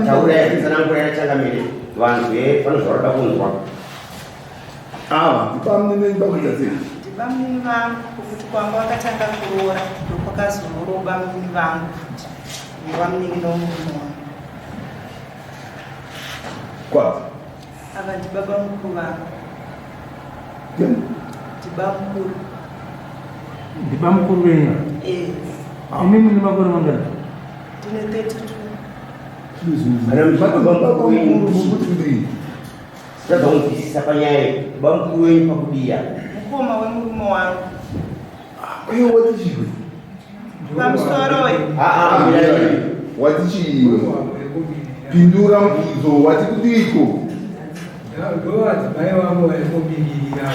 Taurai, tsanangura yachangamire vanzwe panozvaroda kunzwa. Ava ndibamunini venyu pakuita sei? Ndibamunini vangu kufuti kwangu vakatanga kuroora, ndokwakazoroora bamunini vangu futi nevamunini nomurume wangu. Kwavo. Ava ndibaba mukuru vangu. Ndibamukuru. Ndibamukuru venyu? Eh. Imi mune makore mangani? Ndine 32. Kana bamukuru wenyu tadza panyaya iyi, bamukuru wenyu pakudiya? Mukoma wemurume wangu. Iwe wati chiwe? Pamusoroi. Wati chiwe? Pindura mubvunzo, wati kudiko? Ndo vadzimai vangu vaikomiririra.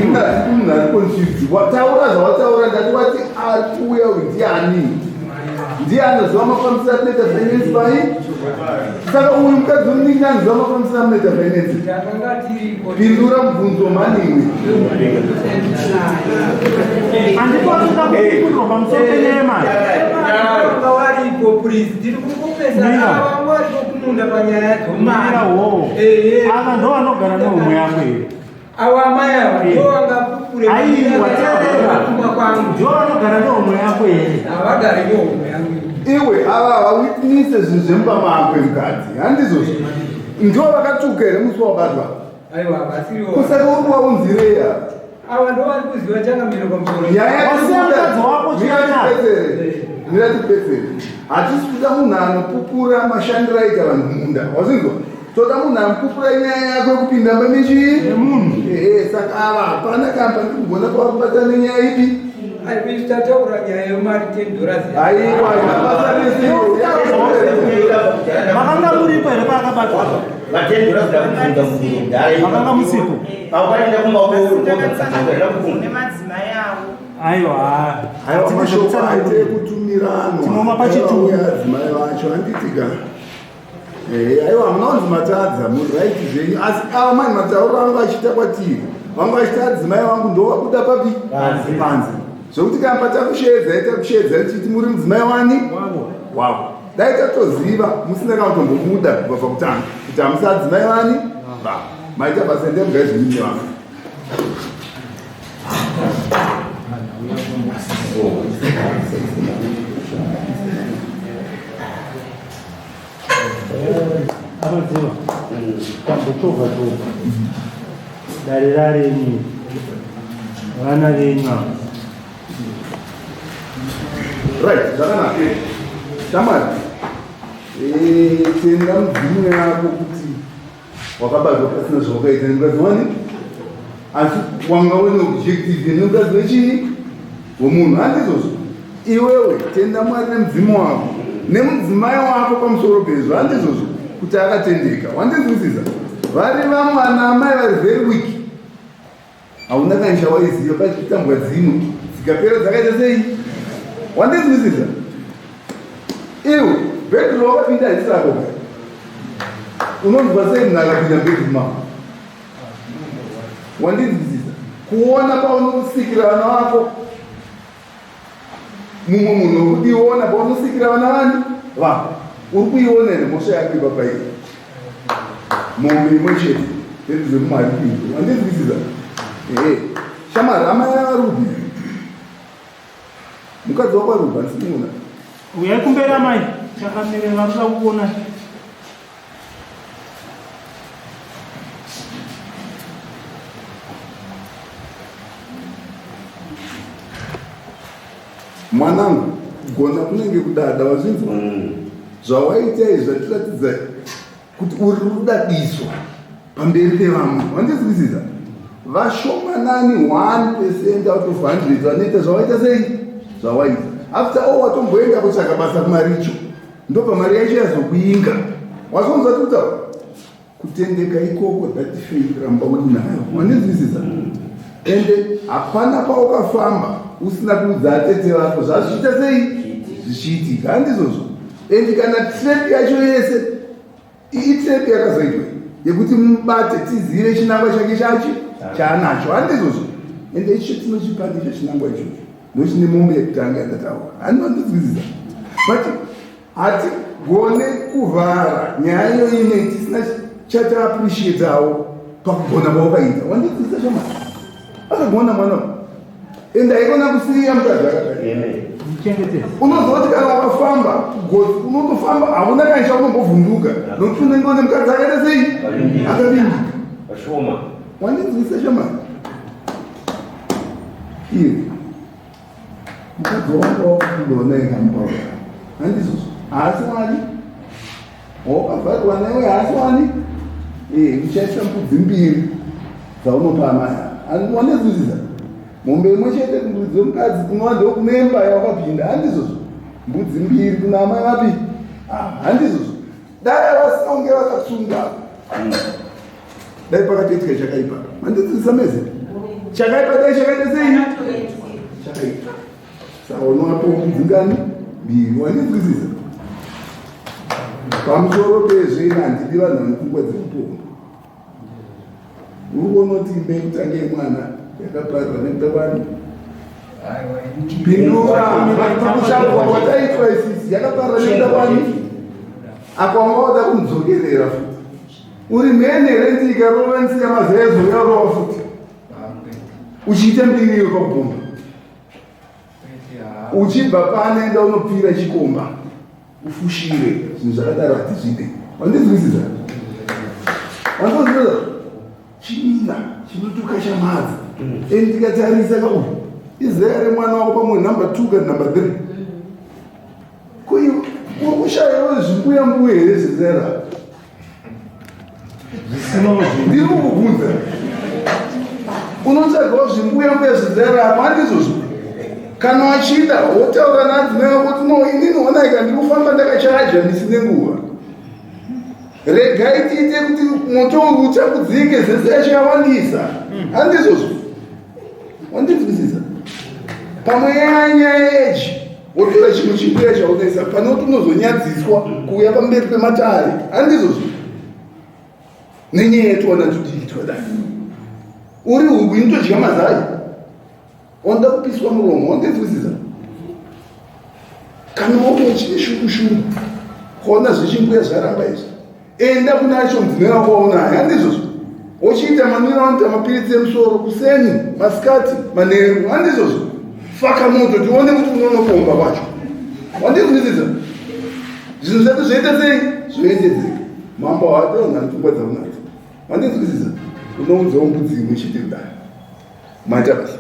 Ingati munhu ari confused. Wataura zvawataura, ndati wati ari kuuya uyu ndiani? Ndiye anoziva mafambisiro atinoita finance pai? Saka uyu mukadzi wemuningi anoziva mafambisiro amunoita finance? Takanga tiripo. Pindura mubvunzo maniwe. Handitoda kupindurwa pamusoro penyaya yemari. Vanga varipo, please, tiri kungopesana. Vanga variko kumunda panyaya dzomari. Wo ava ndo vanogara nehomwe yako here? Ava amai ava ndo vangapupure. Aiwa, teerera. Kumba kwangu. Ndo vanogara nehomwe yako here? Havagari nehomwe yangu. Iwe, ava havawitnesse zvinhu zvemumba mako mukadzi, handizvozvo? Ndo vakatuka here musi wabatwa? Aiwa, havasiriwo. Kusaka uri kuvaunzirei ava? Ava ndo vari kuziva changamiro pamusoro. Nyaya Wasiya mukadzi wako chikanyara. Mira tipedzere. Hatisi kuda munhu anopupura mashandiro aita vanhu mumunda, wazinzwa? Toda munhu anopupura nyaya yako yekupinda mba nechii nemunhu. Ehe, saka ava hapana kamba ndikugona kwavari kubata nenyaya ipi. Aiwa, tataura nyaya yemari $10. Aiwa, mabasa rese. Makanga muripo here paakabatwa? Makanga musipo? Paukaenda kumba Nemadzimai avo. Aiwa. Aiwa, mashoko aite ekutumiranwa. Tinoma pachitungu. Adzimai vacho handitika. Ehe, aiwa, hamuna kunzi matadza, muri right zvenyu, asi ava mani matauriro anga achiita kwatiri, vanga vachita adzimai vangu ndo vabuda papi? Panze. Panze. Zvokuti kana patakusheedzai, takusheedzai tichiti muri mudzimai wani wavo. Dai tatoziva musina kana kutombobuda kubva pakutanga kuti hamusi adzimai vani va maita basa. Endai mugai zvinyu vangu. Amadziva tambochovha chovha dare rarenyu vana venyu ava. Right, zvakanaka. Shamwari, tenda mudzimu yako kuti wakabatwa pasina zvawakaita nemukadzi wani, asi wanga une objective nemukadzi wechii wemunhu, handizvozvo? Iwewe tenda Mwari nemudzimu wako nemudzimai wako pamusoro pezvo, handizvozvo? Kuti akatendeka, wandinzwisisa? Vari vamwe ana amai vari very weak, hauna kana chawaiziva pachitambwa dzimwe dzikapera dzakaita sei, wandinzwisisa? Iwe bedroom wakapinda harisi rako, unonzwa sei munhu akapinda bedroom mako? Wandinzwisisa? Kuona paunosikira vana vako mumwe munhu uri kuiona paunosikira vana vani vako, uri kuiona here mhosva yako ipapa? Iyi mombe imwe chete ndezvemumari kuito, wandinzwisisa? Ehe, shamwari, amai vari kupi? Mukadzi wako ari kubva ndisikuona. Uyai kumberi amai, chakamire varoda kukuonai. Mwanangu, kugona kunenge kudada, wazvinzwa? Zvawaita izvi zvatiratidza kuti uri kudadiswa pamberi pevamwe, wandinzwisisa? Vashomanani, 1% out of 100 vanoita zvawaita. Sei zvawaita? After all watomboenda kutsvaka basa kumaricho, ndobva mari yacho yazokuinga, wazonzwa tikutaura? Kutendeka ikoko, that faith, ramba uri nayo, wandinzwisisa? Ende hapana paukafamba usina kuudza atete vako zvazvichiita sei, zvichiitika, handizvozvo? And kana trap yacho yese itrap yakazoitwa yekuti mubate tizive chinangwa chake chachi chaanacho, handizvozvo? Ende icho tinochipanisha chinangwa ichocho ndochine mombe yekutanga yandataura, handinondinzwisisa? But hatigone kuvhara nyaya iyoine tisina chataappreciatawo pakugona kwawakaita, wandinzwisisa? Shama akagona mwana, ende haikona kusiya mukadzi akadai. Unoziva kuti kana wakafamba kugozi unotofamba hauna kana chaunombovhunduka nokuti unenge une mukadzi akaita sei? Akavimbika. Vashoma. Wandinzwisisa shama? Iye mukadzi wako wakapindawo naye kamupaura, handizvozvo? Haasi wani wakavharirwa newe, haasi wani. Uchaisa mbudzi mbiri dzaunopa amai, wandinzwisisa? Mombe imwe chete kumbudzi wemukadzi kunova ndokunemba yawakapinda, handizvozvo? Mbudzi mbiri kuna amai vapi? Handizvozvo? Dai vasina kunge vakatsunga, dai pakatoitika chakaipa, mandinzwisisa meze? Chakaipa dai chakaita sei? Chakaipa. Saka unovapo mbudzi ngani? Mbiri, wandinzwisisa? Pamusoro pezvo, ina handidi vanhu vane pfungwa dzekupomba. Uri kuona kuti imba yekutanga yemwana yakaparira nekuda kwani? Pindura. Pakushaurwa kwataitwa isisi, yakaparira nekuda kwani? Apa wanga wada kumudzokerera futi, uri mhene renti ikarova nsiya mazezo yarova futi, uchiita mbiri iyo pakubomba, uchibva paanoenda unopfira chikomba ufushire. Zvinhu zvakadaro hatizvide, wandinzwisisa? Wandinzwisisa? Chimina chinotuka chamadzi, and tikatarisa kauyu izera remwana wako pamwe number 2 kana number 3. Kuyi uri kushayiwa zvimbuya mbuya here zvezera? Ndiri kukubvunza, unotsvagawo zvimbuya mbuya zvezera rako, handizvozvo? Kana wachida wotaura nadzimai vako kuti no, inini onaika ndiri kufamba ndakachaja misi nenguva, regai tiite kuti moto uyu utakudzike, zese yacho yawandisa, handizvozvo? Wandinzwisisa? Pamwe yanyaya yeji wotora chimwe chimbuya chaunoisa pane kuti unozonyadziswa kuuya pamberi pematare, handizvozvo? Nenyaya yetwana tudiki twadai, uri huku inotodya mazai, wanoda kupiswa muromo, wandinzwisisa? Kana wauya uchine shungu shungu kuona zvechimbuya zvaramba izvi, enda kuna acho mudzimai wako waunaye, handizvozvo? Wochiita manwiro anoita mapiritsi emusoro kuseni, masikati, manheru, handizvozvo? Faka moto tione kuti unonopomba kwacho. Wandinzwisisa? Zvinhu zvedu zvoita sei? Zvoendedzeka. Mambo haadonha pfungwa dzaunadzo. Wandinzwisisa? Unoudzawo mbudzi imwe chete kudai. Maita basa.